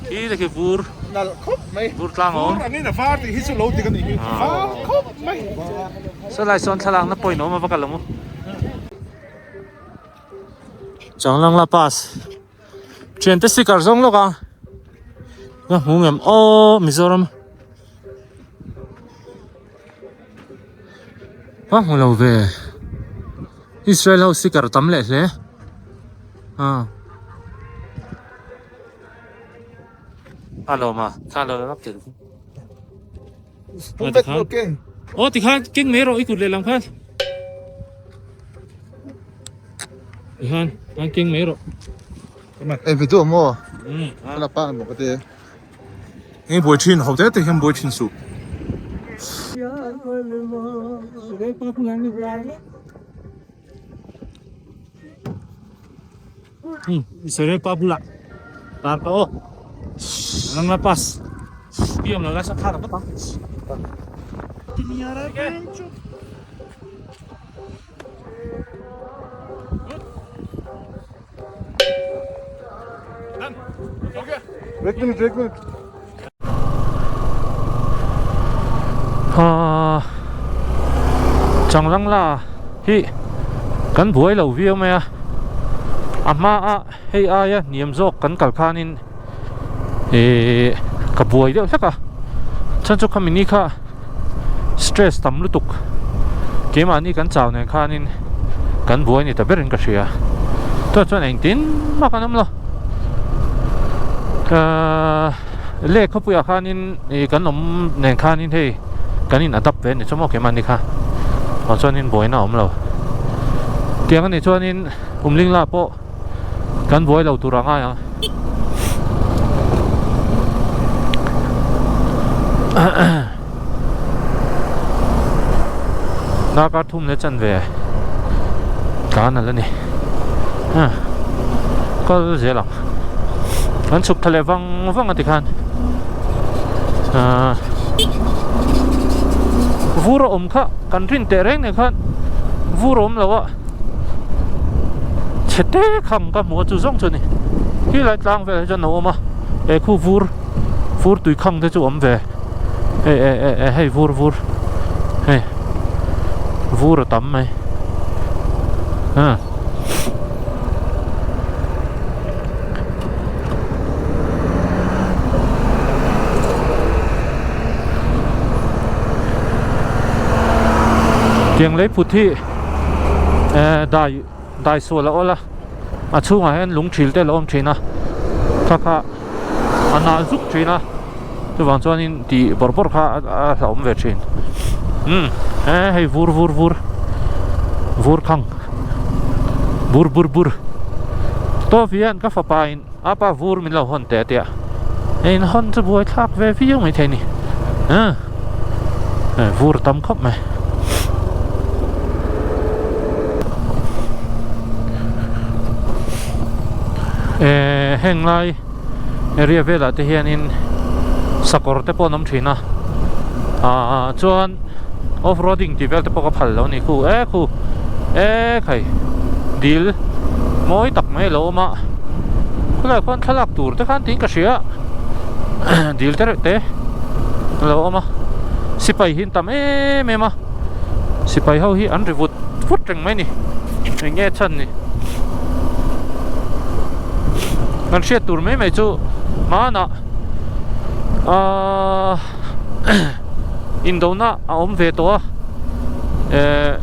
khi te khi vur. Nalh khawp mai. Vur tlang awm. Vur angin a var tih hi chu lo dik a nih hi. Var khawp mai. Saw lai sawn thlalak na point awm a va kal ang u. Changlangla pass. Thiante sticker zawng lawk a ka hmu ngem aw Mizoram ka hmu lo ve Israel ho sticker tam leh hle a a lawm a kha lo lak tel aw tikhan keng mai rawh i kut lehlam khan. Ihan an keng mai rawh. Ei ve duh maw? Ka la pa maw ka ti. Hei buai thin ho te te hian buai thin suh. Israel pa bulah tar ka aw. Nang la pas. Piam la la sa thar ka ta. Changlang la hi kan buai lo viau mai a a hma a hei aia hniam zawk kan kal khanin ihh ka buai deuh hlek a chhan chu khami ni kha stress tam lutuk keimahni kan chau nen khanin kan buai ni ta berin ka hria chuan chuan engtin mah kan awm lo ahh leh khawpuiah khanin ih kan awm nen khanin hei kan in adapt ve a ni chu maw keimahni kha ah chuanin buaina a awm lo tiang anih chuanin umlingla pawh kan buai lo tur a ngai ang. Darkar thum leh chanve tlan a la ni kal zel ang kan chhuk tha leh vang vang a tikhan ahh vur a awm kha kan rin teh reng nen khan vur a awm lo a. Chhe te kham ka hmu a chu zawng chu a ni khilai tlang velah hi chuan a awm a he khu vur vur tui khang te chu a awm ve e e e e hei vur vur hei vur a tam mai ah. Tiang lei phut hi. eh dai dai sual a awl a a chhungah hian lung thil te a lo awm thin a kha kha a nal zuk thin a chuvang chuanin tih bawrh bawrh kha a hlauhawm ve thin umm he hei vur vur vur vur khang bur bur bur tawp hian ka fapa in a pa vur min lo hawn teh a tia in hawn chu buai thlak ve viau mai thei a ni eh vur tam khawp mai eh heng lai area velah te hianin sakawr te pawh an awm thin a ah chuan off roading tih vel te pawh ka phal lo a ni khu e khu e khai dil mawi tak mai a lo awm a khulai khuan thlalak tur te khan tiin ka hria dil te reuh te a lo awm a sipai hi an tam em em a sipai ho hi an ri vut vut reng mai a ni eng nge chhan ni. Kan hriat tur mai mai chu hmanah aaa indona a awm ve tawh a ehh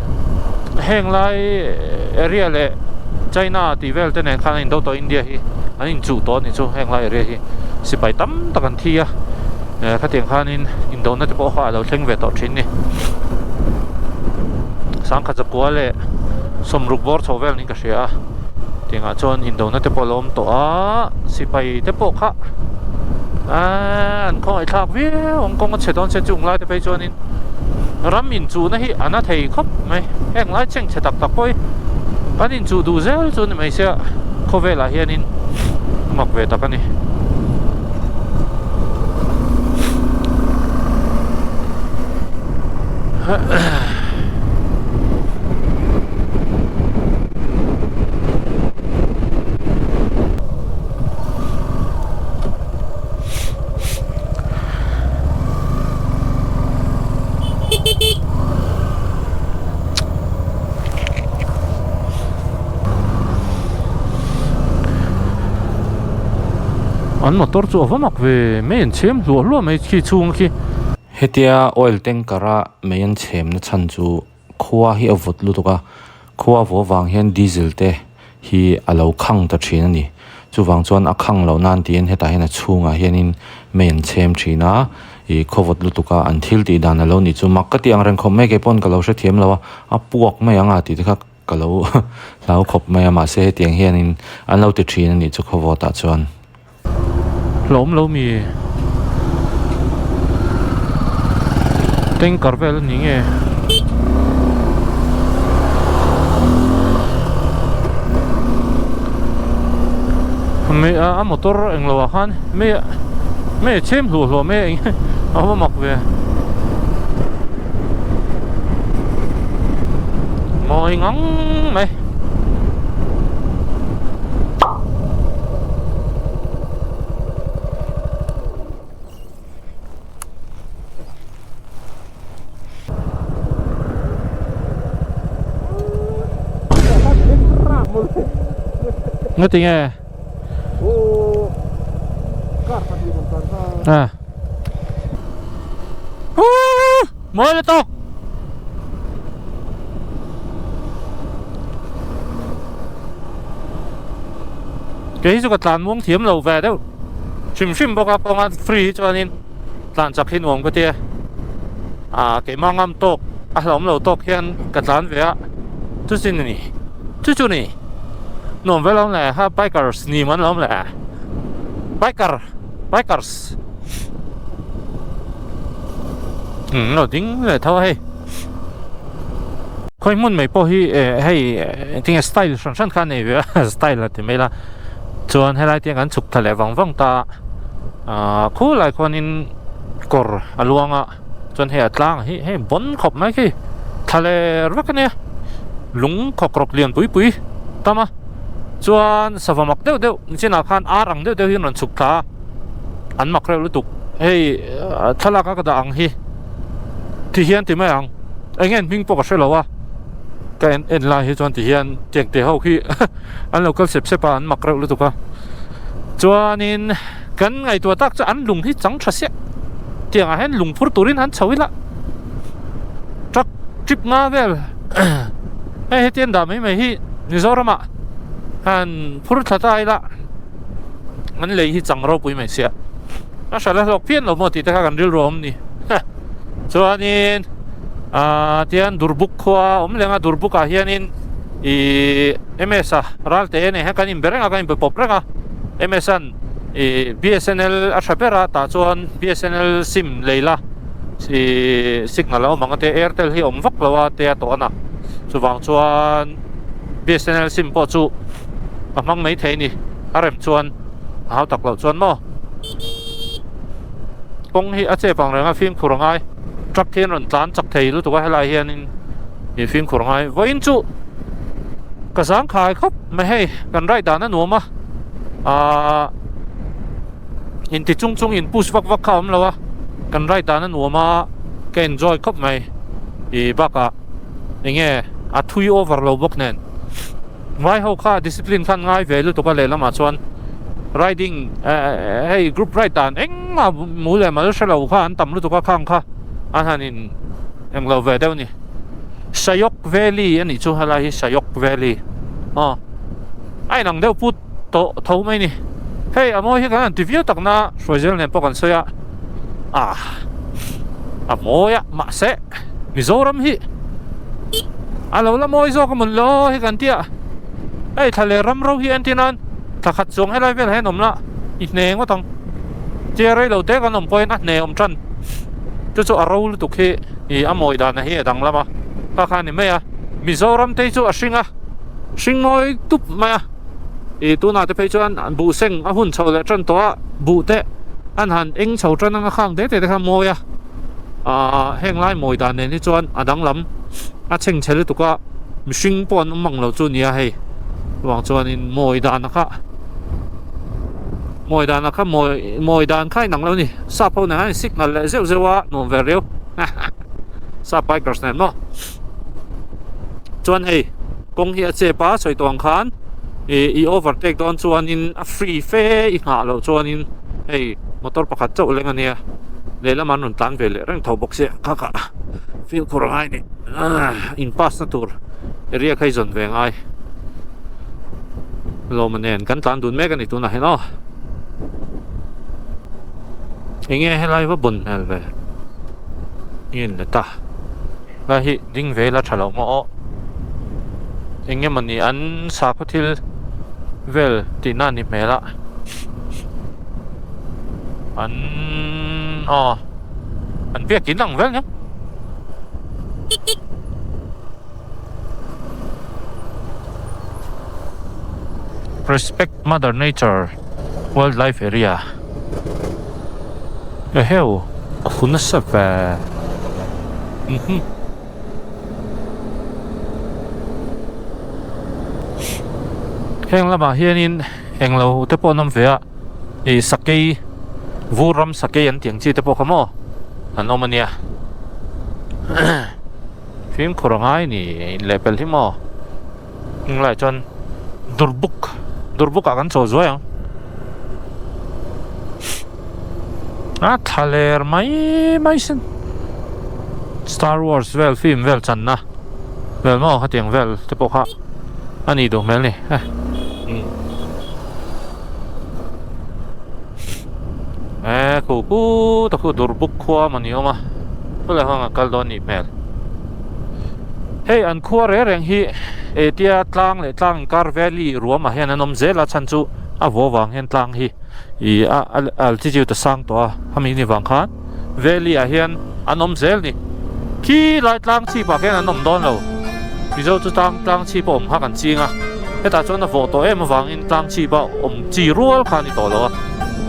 heng lai area leh China tih vel te nen khan a indo tawh India hi an inchuh tawh a nih chu heng lai area hi sipai tam tak an thi a ehh khatiang khanin indona te pawh kha a lo thleng ve tawh thin a ni sangkhat zakua leh sawmruk bawr chho vel niin ka hria a tiangah chuan indona te pawh a lo awm tawh a sipai te pawh kha aaa an khawngaih thlak viau ang kawng a chhe dawn se chung lai te phei chuanin ram inchuhna hi a na thei khawp mai heng lai cheng chhe tak tak pawh hi kan inchuh duh zel chu ni mai sia khawvelah hianin mak ve tak a ni. An motor chu a va mak ve mai an chhem hluah hluah mai khi chhung khi. Hetia oil tanker a mei an chhem na chhan chu khua hi a vawt lutuk a, khua a vawh avang hian diesel te hi a lo khang ta thin a ni. Chuvang chuan a khang loh nan tiin hetah hian a chhungah hianin mei an chhem thin a, ih khaw vawt lutuk a an thil tih dan a lo nih chu mak ka tih ang reng khawp mai kei pawn ka lo hrethiam lo a, a puak mai ang a tih te kha ka lo hlau khawp mai a mahse hetiang hianin an lo ti thin a nih chu khaw vawtah chuan. Hlawm lo mi tanker vel a ni nge mai a motor englo ah khan mai mai a chhem hluah hluah mai a eng a va mak ve mawi ngang mai. Nga ti nge à mới lên to Kei hi chu ka tlan muang thiam lo ve deuh hrim hrim bawk a kawnga free hi chuanin tlan chak hi nuam ka tia ah keimah ngam tawk a hlauhawm lo tawk hian ka tlan ve a chu chin a ni chu chu ni nuam ve lo le ha bikers ni man lo le biker bikers um lo ding leh tho a hei. Khawi hmun mai pawh hi eh hei engtinge style hran hran kha a nei ve a style a ti mai la chuan helai te hian kan chhuk thla leh vang vang ta a ah khulai khuanin kawr a luang a chuan hei a tlang hi hei bawn khawp mai khi thla leh vek a nia lung khawk rawk lian pui pui tam a chuan sava mak deuh deuh nichinah khan ar ang deuh deuh hi an rawn chhuk thla a an mak reuh lutuk hei thlalak a ka dah ang hi. Ti hian ti mai ang eng nge hming pawh ka hre lo a ka en en lai hi chuan ti hian tiang te ho khi an lo kal sep sep a an mak reuh lutuk a chuanin kan ngaihtuah tak chu an lung hi chang tha siah tiang ah hian lung phur turin an chho ila truck trip nga vel hei heti an dah mai mai hi Mizoram ah han phur thla ta ila an lei hi chang ropui mai sia a hral a hlawk phian lo maw tih te kha kan rilru a awm ni chuanin ah tian Durbuk khua a awm leng a Durbuk ah hianin ih M_S a Ralte nei hian kan inbe reng a kan inbe pawp reng a M_S an ih B_S_N_L a tha ber a tah chuan B_S_N_L sim lei la ih signal a awm ang a te Airtel hi a awm vak lo a te a tawh a na chuvang chuan B_S_N_L sim pawh chu a hmang mai thei a ni a rem chuan a hau tak loh chuan maw kawng hi a chep ang reng a fimkhur a ngai truck hian rawn tlan chak thei lutuk a helai hianin ih fimkhur a ngai vawiin chu ka zang khai khawp mai hei kan ride dan a nuam a ahh inti chung chung in push vak vak kha a awm lo a kan ride dan a nuam a ka enjoy khawp mai ih bakah eng nge a thui over lo bawk nen. Vai ho kha discipline khan ngai ve lutuk a lehlamah chuan Riding hei group ride dan engmah mu leh mal hre lo kha an tam lutuk a khang kha an han in englo ve deuh a ni. Sayok Valley a nih chu helai hi Sayok Valley aw a inang deuh put tawh tho mai a ni. Hei a mawi hi kan han ti viau tak na Hruaizel nen pawh kan sawi a ah a mawi a mahse Mizoram hi a lo la mawi zawk a mawn lo hi kan ti a hei thla leh ram ro hi entir nan thla khat chuang helai velah hian awm la i hne ngawt ang tia rei lo te kan awm pawhin a hne awm tan chu chu a ro lutuk hi ih a mawi dan hi a danglam a kha kha a ni mai a Mizoram te hi chu a hring a hring mawi tup mai a ih tunah te phei chuan buh seng a hun chho leh tan tawh a buh te an han eng chho tan anga khang te te te kha a mawi a. Ahh heng lai mawi dan nen hi chuan a danglam a chhengchhe lutuk a mihring pawh an awm ang lo chu nia hei chuvang chuanin mawi dan a kha mawi dan a kha mawi mawi dan kha inang lo a ni sap ho nen hian signal leh zeuh zeuh a nuam ve riau sap bikers nen maw chuan hei kawng hi a chep a sawi tawh ang khan ih i overtake dawn chuanin a free fe i nghah loh chuanin hei motor pakhat chauh leng a nia lehlam an rawn tlan ve leh reng tho bawk sia kha kha fimkhur a ngai ni in pass na tur area kha i zawn ve ngai lawma nen kan tlan dun mek a ni tunah hian aw enge helai va bawn hmel ve nge ni ta lai hi ding ve ila tha lo maw aw eng emawni an sakhaw thil vel tihna a ni hmel a. An aw an biak in ang vel nia. Respect mother nature wildlife area eheu a hun nasa ve mhm. Heng lamah hianin Englo te pawh an awm ve a, ih sakei vur ram sakei an tih ang chi te pawh kha maw an awm a nia fimkhur a ngai ni inlehpelh hi maw englaiah chuan durbuk durbuk ah kan chaw zuai ang a thla ler mai mai sin star wars vel film vel channa vel maw khatiang vel te pawh kha a nih duh hmel ni e khu pu ta khu durbuk khua maw ni awm a khulai huang a kal dawn nih hmel hei an khua reng reng hi e tia tlang leh tlang inkar valley ruam ah hian an awm zel a chhan chu a vaw vang hian tlang hi ih a altitude a sang tawh a hemi ni vang khan Valley ah hian an awm zel ni. Khi lai tlang chhip ah khian an awm dawn lo. Mizo chu tlang tlang chhip a awm kha kan ching a. Hetah chuan a vawh tawh em avangin tlang chhip a awm chi rual kha a ni tawh lo a.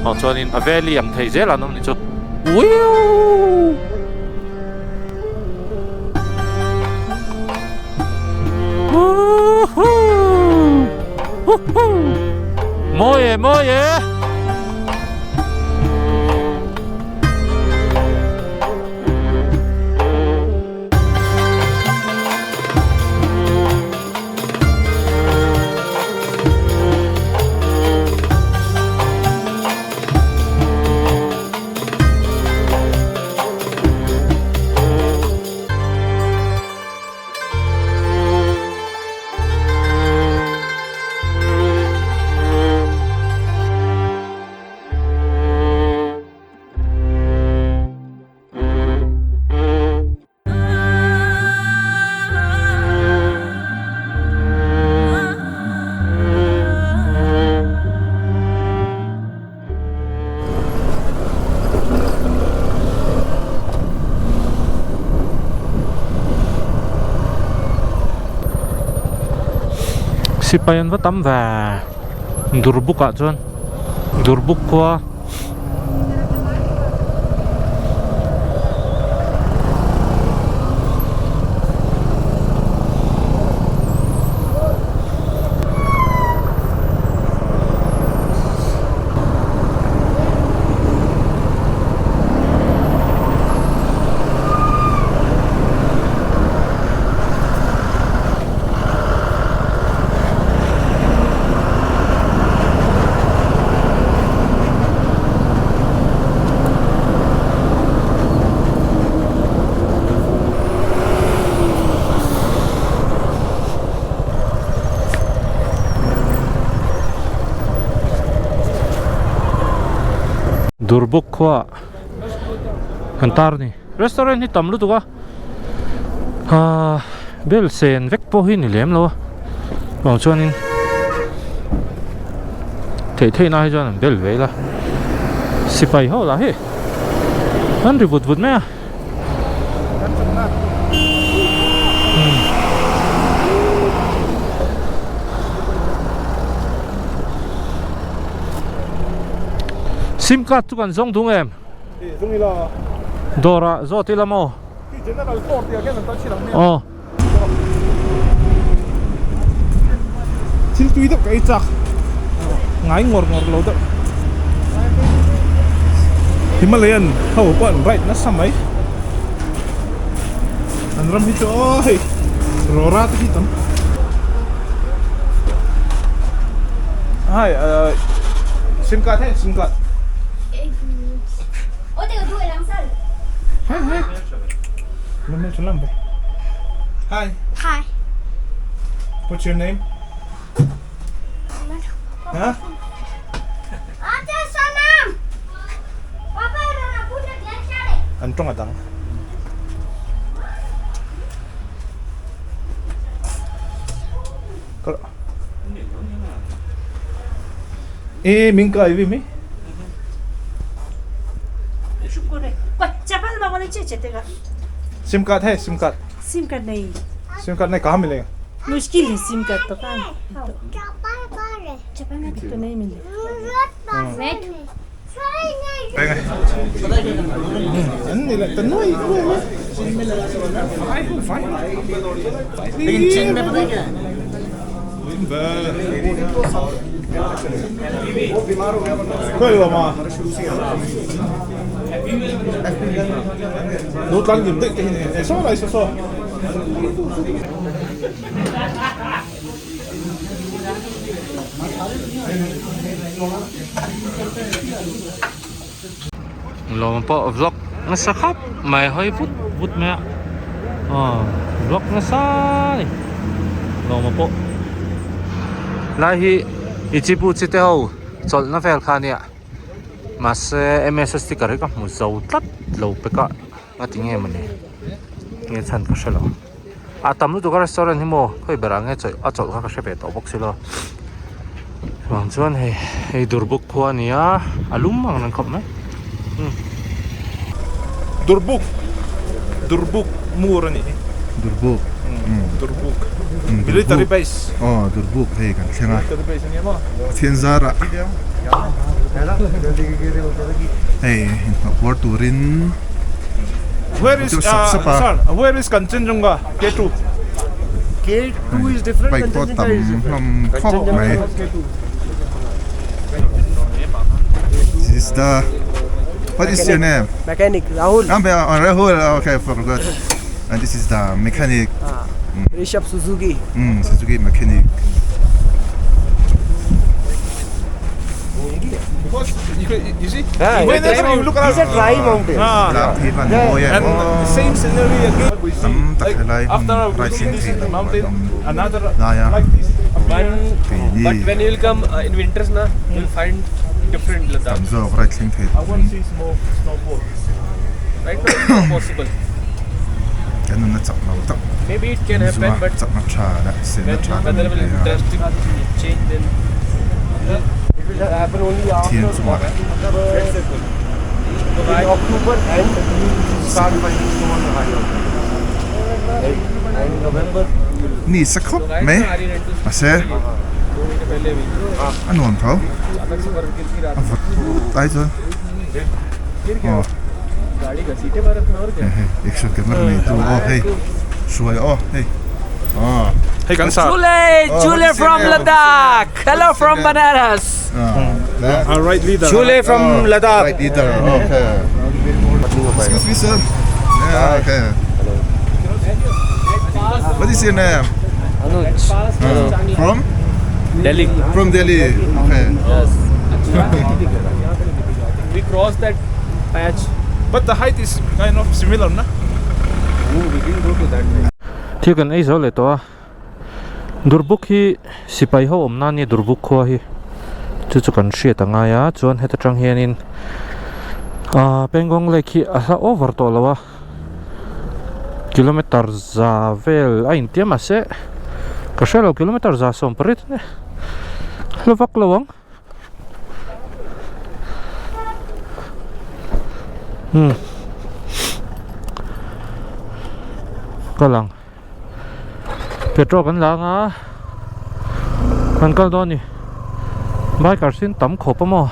Aw chuanin a valley ang thei zel an awm ni chu. Wiu! Woohoo! Woohoo! Mawi e mawi e! Sipai an va tam ve Durbuk ah chuan Durbuk khua Durbuk khua kan tar a ni restaurant hi tam lutuk a ahh bel sen vek pawh hi ni lem lo a vang chuanin theih theih na hi chuan an bel ve ila sipai ho lah hi an ri vut vut mai a. Sim card chu kan zawng dung em? Dawr ah zawt ila maw? Aw. Thil tui deuh ka ei chak ngai ngawr ngawr lo deuh Himalayan ho pawh an ride nasa mai an ram hi chu aw hei rawra te hi tam hai ah sim card hei sim card Hi. Hi. What's your name? Huh? An tawng a dang. E min kai vi mi? SIM card है SIM card SIM card नहीं SIM card नहीं कहाँ मिलेगा मुश्किल है SIM card तो कहाँ चप्पल में तो नहीं मिलेगा लेकिन चीन में पता क्या Nó tăng điểm định cái này số này số số Lawm pawh vlog nasa khawp mai hawi vut vut mai a aw vlog nasa a ni lawma pawh lai hi ichipu chi te ho chawlhna vel kha a nia mahse M_S sticker hi ka hmu zo tlat lo pek a a ti nge mawni nge chhan ka hrelo a tam lutuk a restaurant hi maw khawi berah nge chawih a chawlh kha ka hre ve tawh bawk silo vang chuan hei hei Durbuk khua a ni a a lum ang reng khawp mai umm. Durbuk Durbuk mur a nih hi Durbuk Durbuk military base aw Durbuk hei kan thleng a military base a nia maw Pathian zarah hei inhnawh puar turin Where is sir where is Kanchenjunga K2 K2 is different Bike pawh tam hlawm khawp mai This is the what is your name? Mechanic Rahul. Rahul okay forgot and this is the mechanic Rishabh Suzuki. Um Suzuki mechanic. Because you can, you see, whenever you look around, These are dry mountains. Tlak hi van mawi em and same scenery again. We see, Tam tak like, helai hmun after right looking thleng this thei lo an mountain, awm another lai a like this appear. keini But when you will come in winters na, you will find different Ladakh. tam zawk right thleng thei I want to see snow, snowfall. Right now it's not possible. Kan nunna chak lo tak Maybe it can zua happen, but chakna tha leh senna when tha weather kan will nei a. drastically change then It will happen only Pathian after chungah in October and you start finding snow on the high right? And in November you will Ni sa khawp mai mahse a nuam tho a vawt put ai chuan aw hei hei action camera nei tu aw hei hruai aw hei aw Hei kan sa. Chule, Chule from Ladakh. Hello from Banaras. Our right leader. Chule from Ladakh. Right leader okay excuse me sir yeah okay what is your name Anuj. From Delhi. From Delhi okay Yes. We crossed that patch. But the height is kind of similar na. We didn't go to that way. Thil kan ei zo leh tawh a, Durbuk hi sipai ho awm nan nge Durbuk khua hi chu chu kan hriat a ngai a, chuan heta tang hianin. Ahh Pangong Lake hi a hla over tawh lo a kilometer za vel a intia mahse ka hre lo kilometer za sawm pariat a nia hla vak lo ang umm ka lang. Petrol kan la anga kan kal dawn a ni bikers hi an tam khawp a maw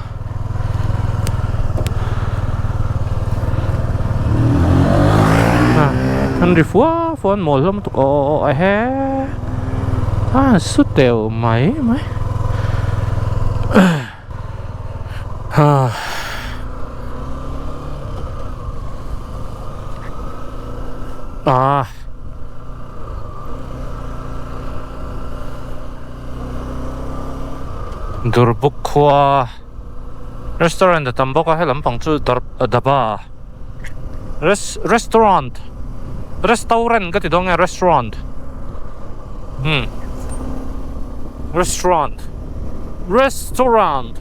an ri fua fua an mawl hlawm lutuk aw aw aw ehe a su teuh mai mai Ah. Durbuk khua restaurant a tam bawk a helam pang chu dar dhaba res restaurant restaurant ka ti dawn nge restaurant umm restaurant restaurant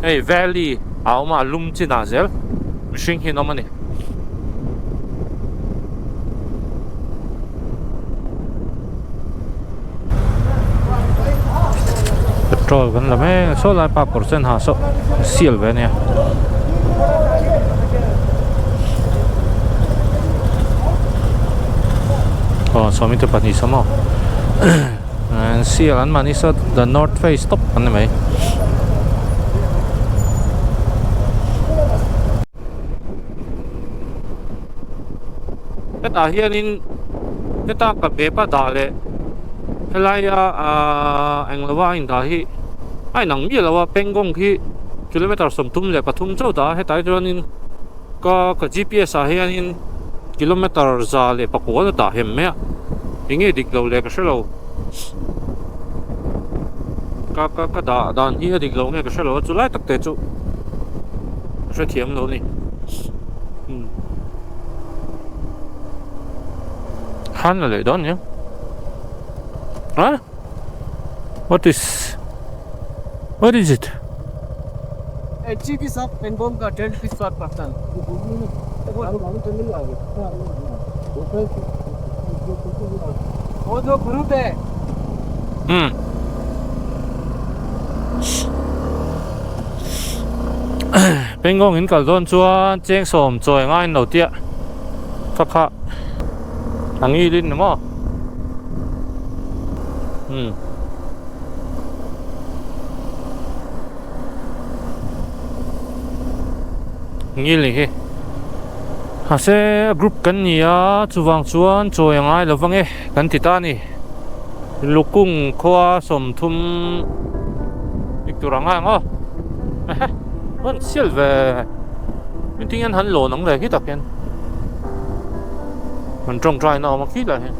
hei valley a awm a a lum chinah zel mihring hi an awm a ni. Petrol kan la mek a saw lai pa kawr sen ha saw sial ve ania. Aw sawmi te pahnih saw maw an sial an mahni saw the north face tawp an ni mai. Hetah hianin heta ka bag a dah leh helaia ahh englo a indah hi a inang miah lo a Pangong hi kilometer 33 chauh dah a hetah hi chuanin ka ka G_P_S ah hianin kilometer 109 a dah hem mai a enge dik lo leh ka hre lo ka ka ka dah dan hi a dik lo nge ka hre lo a chu lai tak te chu ka hrethiam lo a ni umm han la leh dawn nia a what is what is it HGP sab Pangong ka 10 rupees per person वो जो group है hmm Pangong in kal dawn chuan cheng sawm chawi ngaiin lo tia kha kha a ngilin ni maw umm ngil ni hi mahse group kan ni a chuvang chuan chawi a ngai lo vang e kan ti ta a ni lukung khua 30 ik tur ang a ang aw ehe an sial ve engtin hian han lawn ang ve khi tak hian an tawngtai na a awm a khi lai hian.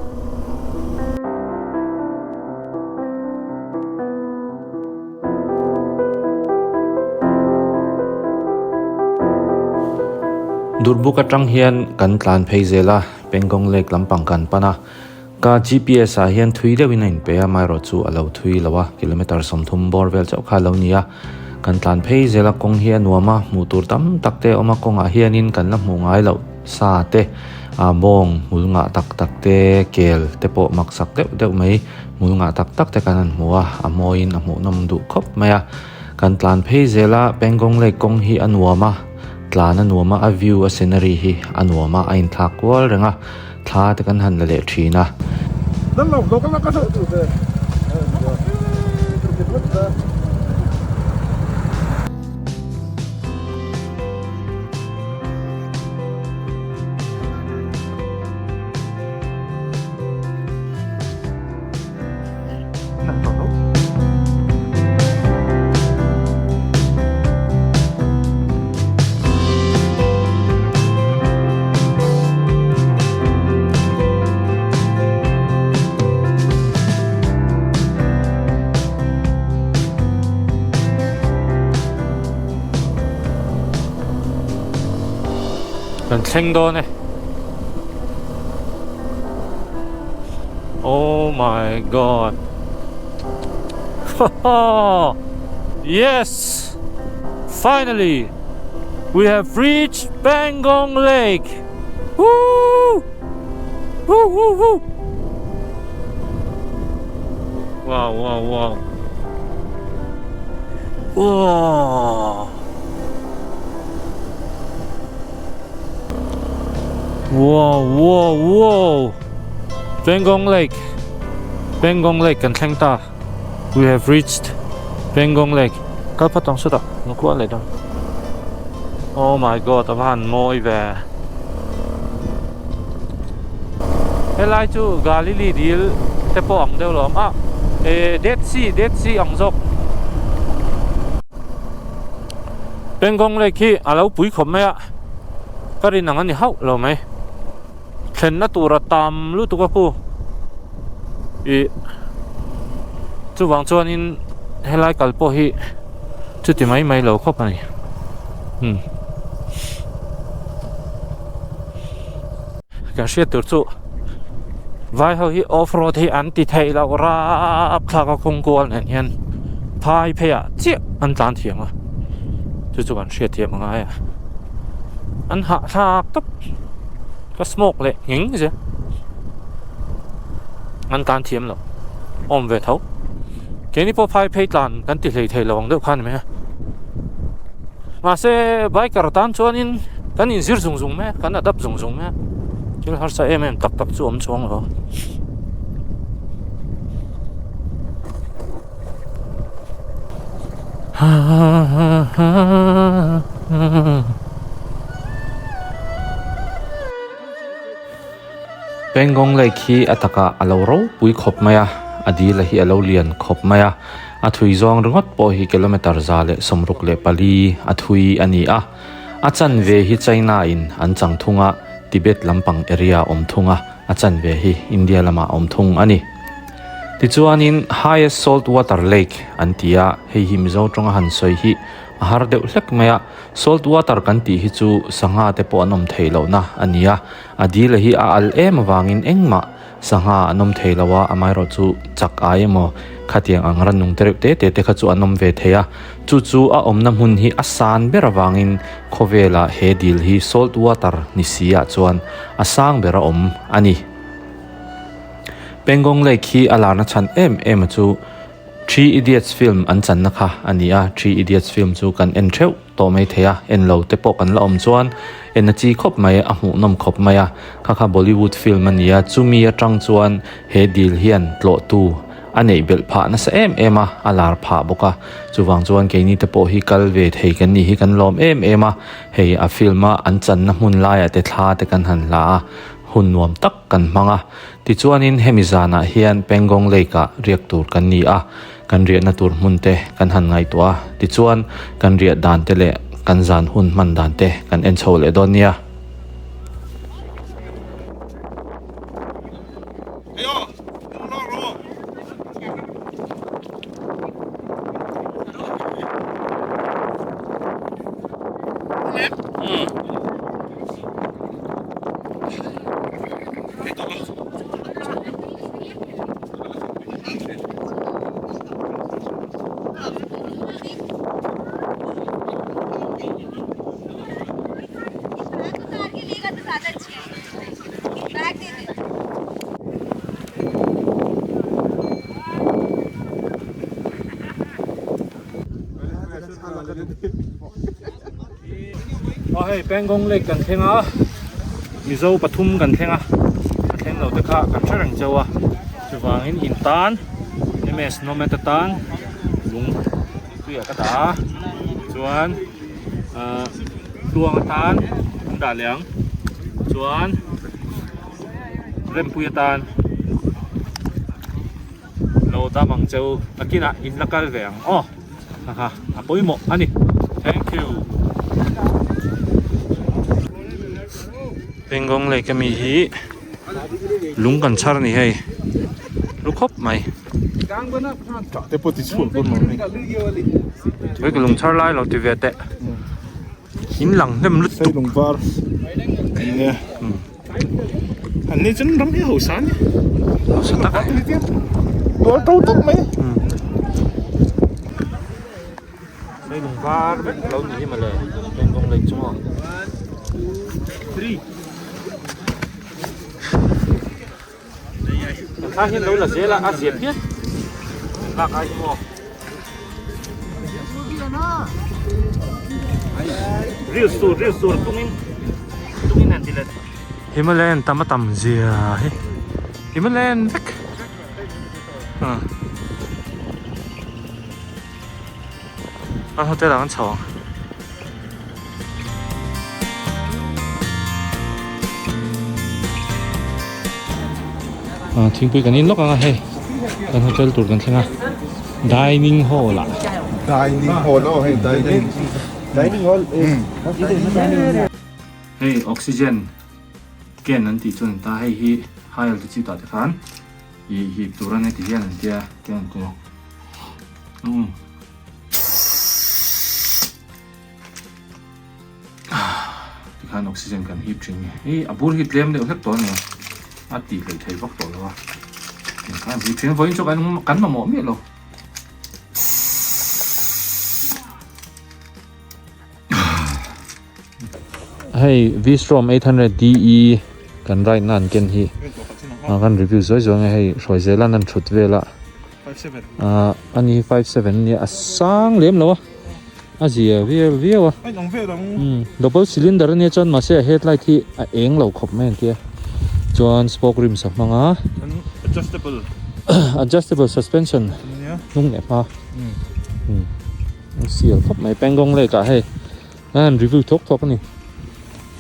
Durbuk atang hian kan tlan phei zel a, Pangong Lake lampang kan pan a, ka GPS ah hian thui deuhin a inpe a, amaherawh chu a lo thui lo a, kilometer 30 bawr vel chauh kha a lo ni a, kan tlan phei zel a, kawng hi a nuam a, hmuh tur tam tak te a awm a, kawngah hianin kan la hmuh ngai loh sa te, bawng hmul ngah tak tak te, kel te pawh maksak deuh deuh mai. Hmul ngah tak tak te kan han hmu a, a mawiin a hmuhnawm duh khawp mai a. Kan tlan phei zel a, Pangong Lake kawng hi a nuam a, tlan a nuam a, a view a scenery hi a nuam a, a inthlak kual reng a, thla te kan han la leh thin a. Kan thleng dawn e. Oh my god. Yes! Finally! We have reached Pangong Lake. Woo! Woo woo woo! Wow wow wow. Wow. Wow wow wow. Pangong Lake. Pangong Lake kan thleng ta. We have reached Pangong Lake. Kal phat ang sawtah nu kual leh dawn. Oh my god a va han mawi ve. Helai chu Galilee dil te pawh ang deuh lo awm a eh Dead Sea Dead Sea ang zawk. Pangong Lake hi a lo pui khawp mai a ka rin ang a ni hauh lo mai. Thlenna tura tam lutuk a khu ih chuvang chuanin helai kal pawh hi chuti mai mai lo khawp a ni umm kan hriat tur chu vai ho hi off road hi an ti theih loh rap thlak a kawng kual nen hian phai phei ah chiah an tlan thiam a chu chu kan hriat thiam a ngai a an hahthlak tawp. Ka smoke leh nghing zel. An tan thiam lo. Awm ve tho. Keini pawh phai phei tlan kan ti hlei thei lo ang deuh kha a ni mai a. Mahse biker tan chuanin kan inzir zung zung mai a, kan adapt zung zung mai a. Thil harsa em em tak tak chu awm chuang lo. Pangong Lake hi a takah a lo ropui khawp mai a, a dil a hi a lo lian khawp mai a, a thui zawng ringawt pawh hi kilometer 164 a thui a ni a, a chanve hi China in an chang thung a, Tibet lampang area awm thung a, a chanve hi India lamah awm thung a ni. Tichuanin highest salt water lake an ti a, hei hi Mizo tawnga han sawi hi a har deuh hlek mai a, salt water kan tih hi chu sangha te pawh an awm theih lohna a ni a, a dil hi a al em avangin engmah sangha an awm thei lo a, amaherawh chu chak ai emaw khatiang ang rannung te reuh te te te kha chu an awm ve thei a, chu chu a awmna hmun hi a san ber avangin khawvela he dil hi salt water ni si ah chuan a sang ber a awm a ni. Pangong Lake hi a larna chhan em em a chu Three Idiots film an channa kha a ni a, Three Idiots film chu kan en theuh tawh mai thei a, en lo te pawh kan la awm chuan en a chi khawp mai, a hmuhnawm khawp mai a, kha kha Bollywood film a ni a, chumi atang chuan he dil hian tlawhtu a neih belh phah nasa em em a, a lar phah bawk a, chuvang chuan keini te pawh hi kal ve thei kan nih hi kan lawm em em a, hei a film a an channa hmun laiah te thla te kan han hla a, hun nuam tak kan hmang a. Tichuanin hemi zanah hian Pangong Lake-ah riak tur kan ni a, kan riahna tur hmun te kan han ngaihtuah a, tichuan kan riah dan te leh kan zan hun hman dan te kan en chho leh dawn nia. Aw hei Pangong Lake kan thleng a Mizo pathum kan thleng a a thleng lo te kha kan hre reng chauh a chuvangin in tan MS Nomad atan lung tuiah ka dah a chuan ahh tluang atan an dah leh ang chuan rempui atan. Lo dam ang cheu nakinah in la kal ve ang aw haha a pawimawh a ni thank you. Pangong Lake ami hi lung kan chhar a ni hei lu khawp mai hei ka lung chhar lai lo ti ve teh in lang hnem lutuk An ni chuan ram hi a hausa a ni. Hausa tak a. Tual to tak mai. Hei lung var vek lo ni hi mawle Pangong Lake chu maw. Kha hian lo la zel a, a zia phian. Lak ai hi maw. Reels tur, reels tur tungin tungin an ti let. Himalayan tam a tam zia hi. Himalayan vek. Ah. An hotel ah kan chho ang. Ah, thingpui kan in lawk ang a hei. Kan hotel tur kan thleng a. Dining hall ah. Dining hall aw hei dining. Dining hall. Hei oxygen can an tih chuan ta hei hi high altitude ah te khan ih hip tur a ni ti hian an tia can te. Umm. Tikhan oxygen kan hip thin hi a bur hi tlem deuh hlek tawh a ni a tih hleih theih vak tawh lo a tikhan hip thin vawiin chu kan kan mamawh miah lo. Hei Vstrom 800 DE kan ride na an ken hi kan review zuai zuai nge hei hruai zelan an thut vel a. Ah ani hi 57 ania a sang lem lo a a zia viau viau a umm double cylinder ania chuan mahse a headlight hi a eng lo khawp mai an tia chuan spoke rims a hmang a adjustable adjustable suspension hnung leh hma umm a sial khawp mai pangong lake ah hei a han review thawk thawk ani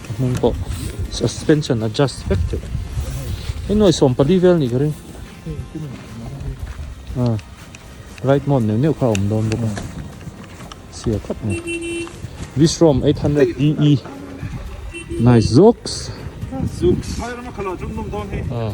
a hnung pawh suspension adjust vek theih hei nuai 14 vel anih ka ring. Ah right mode neuh neuh kha a awm dawn bawk a chhia khawp mai Vistrom 800 DE nice zooks ah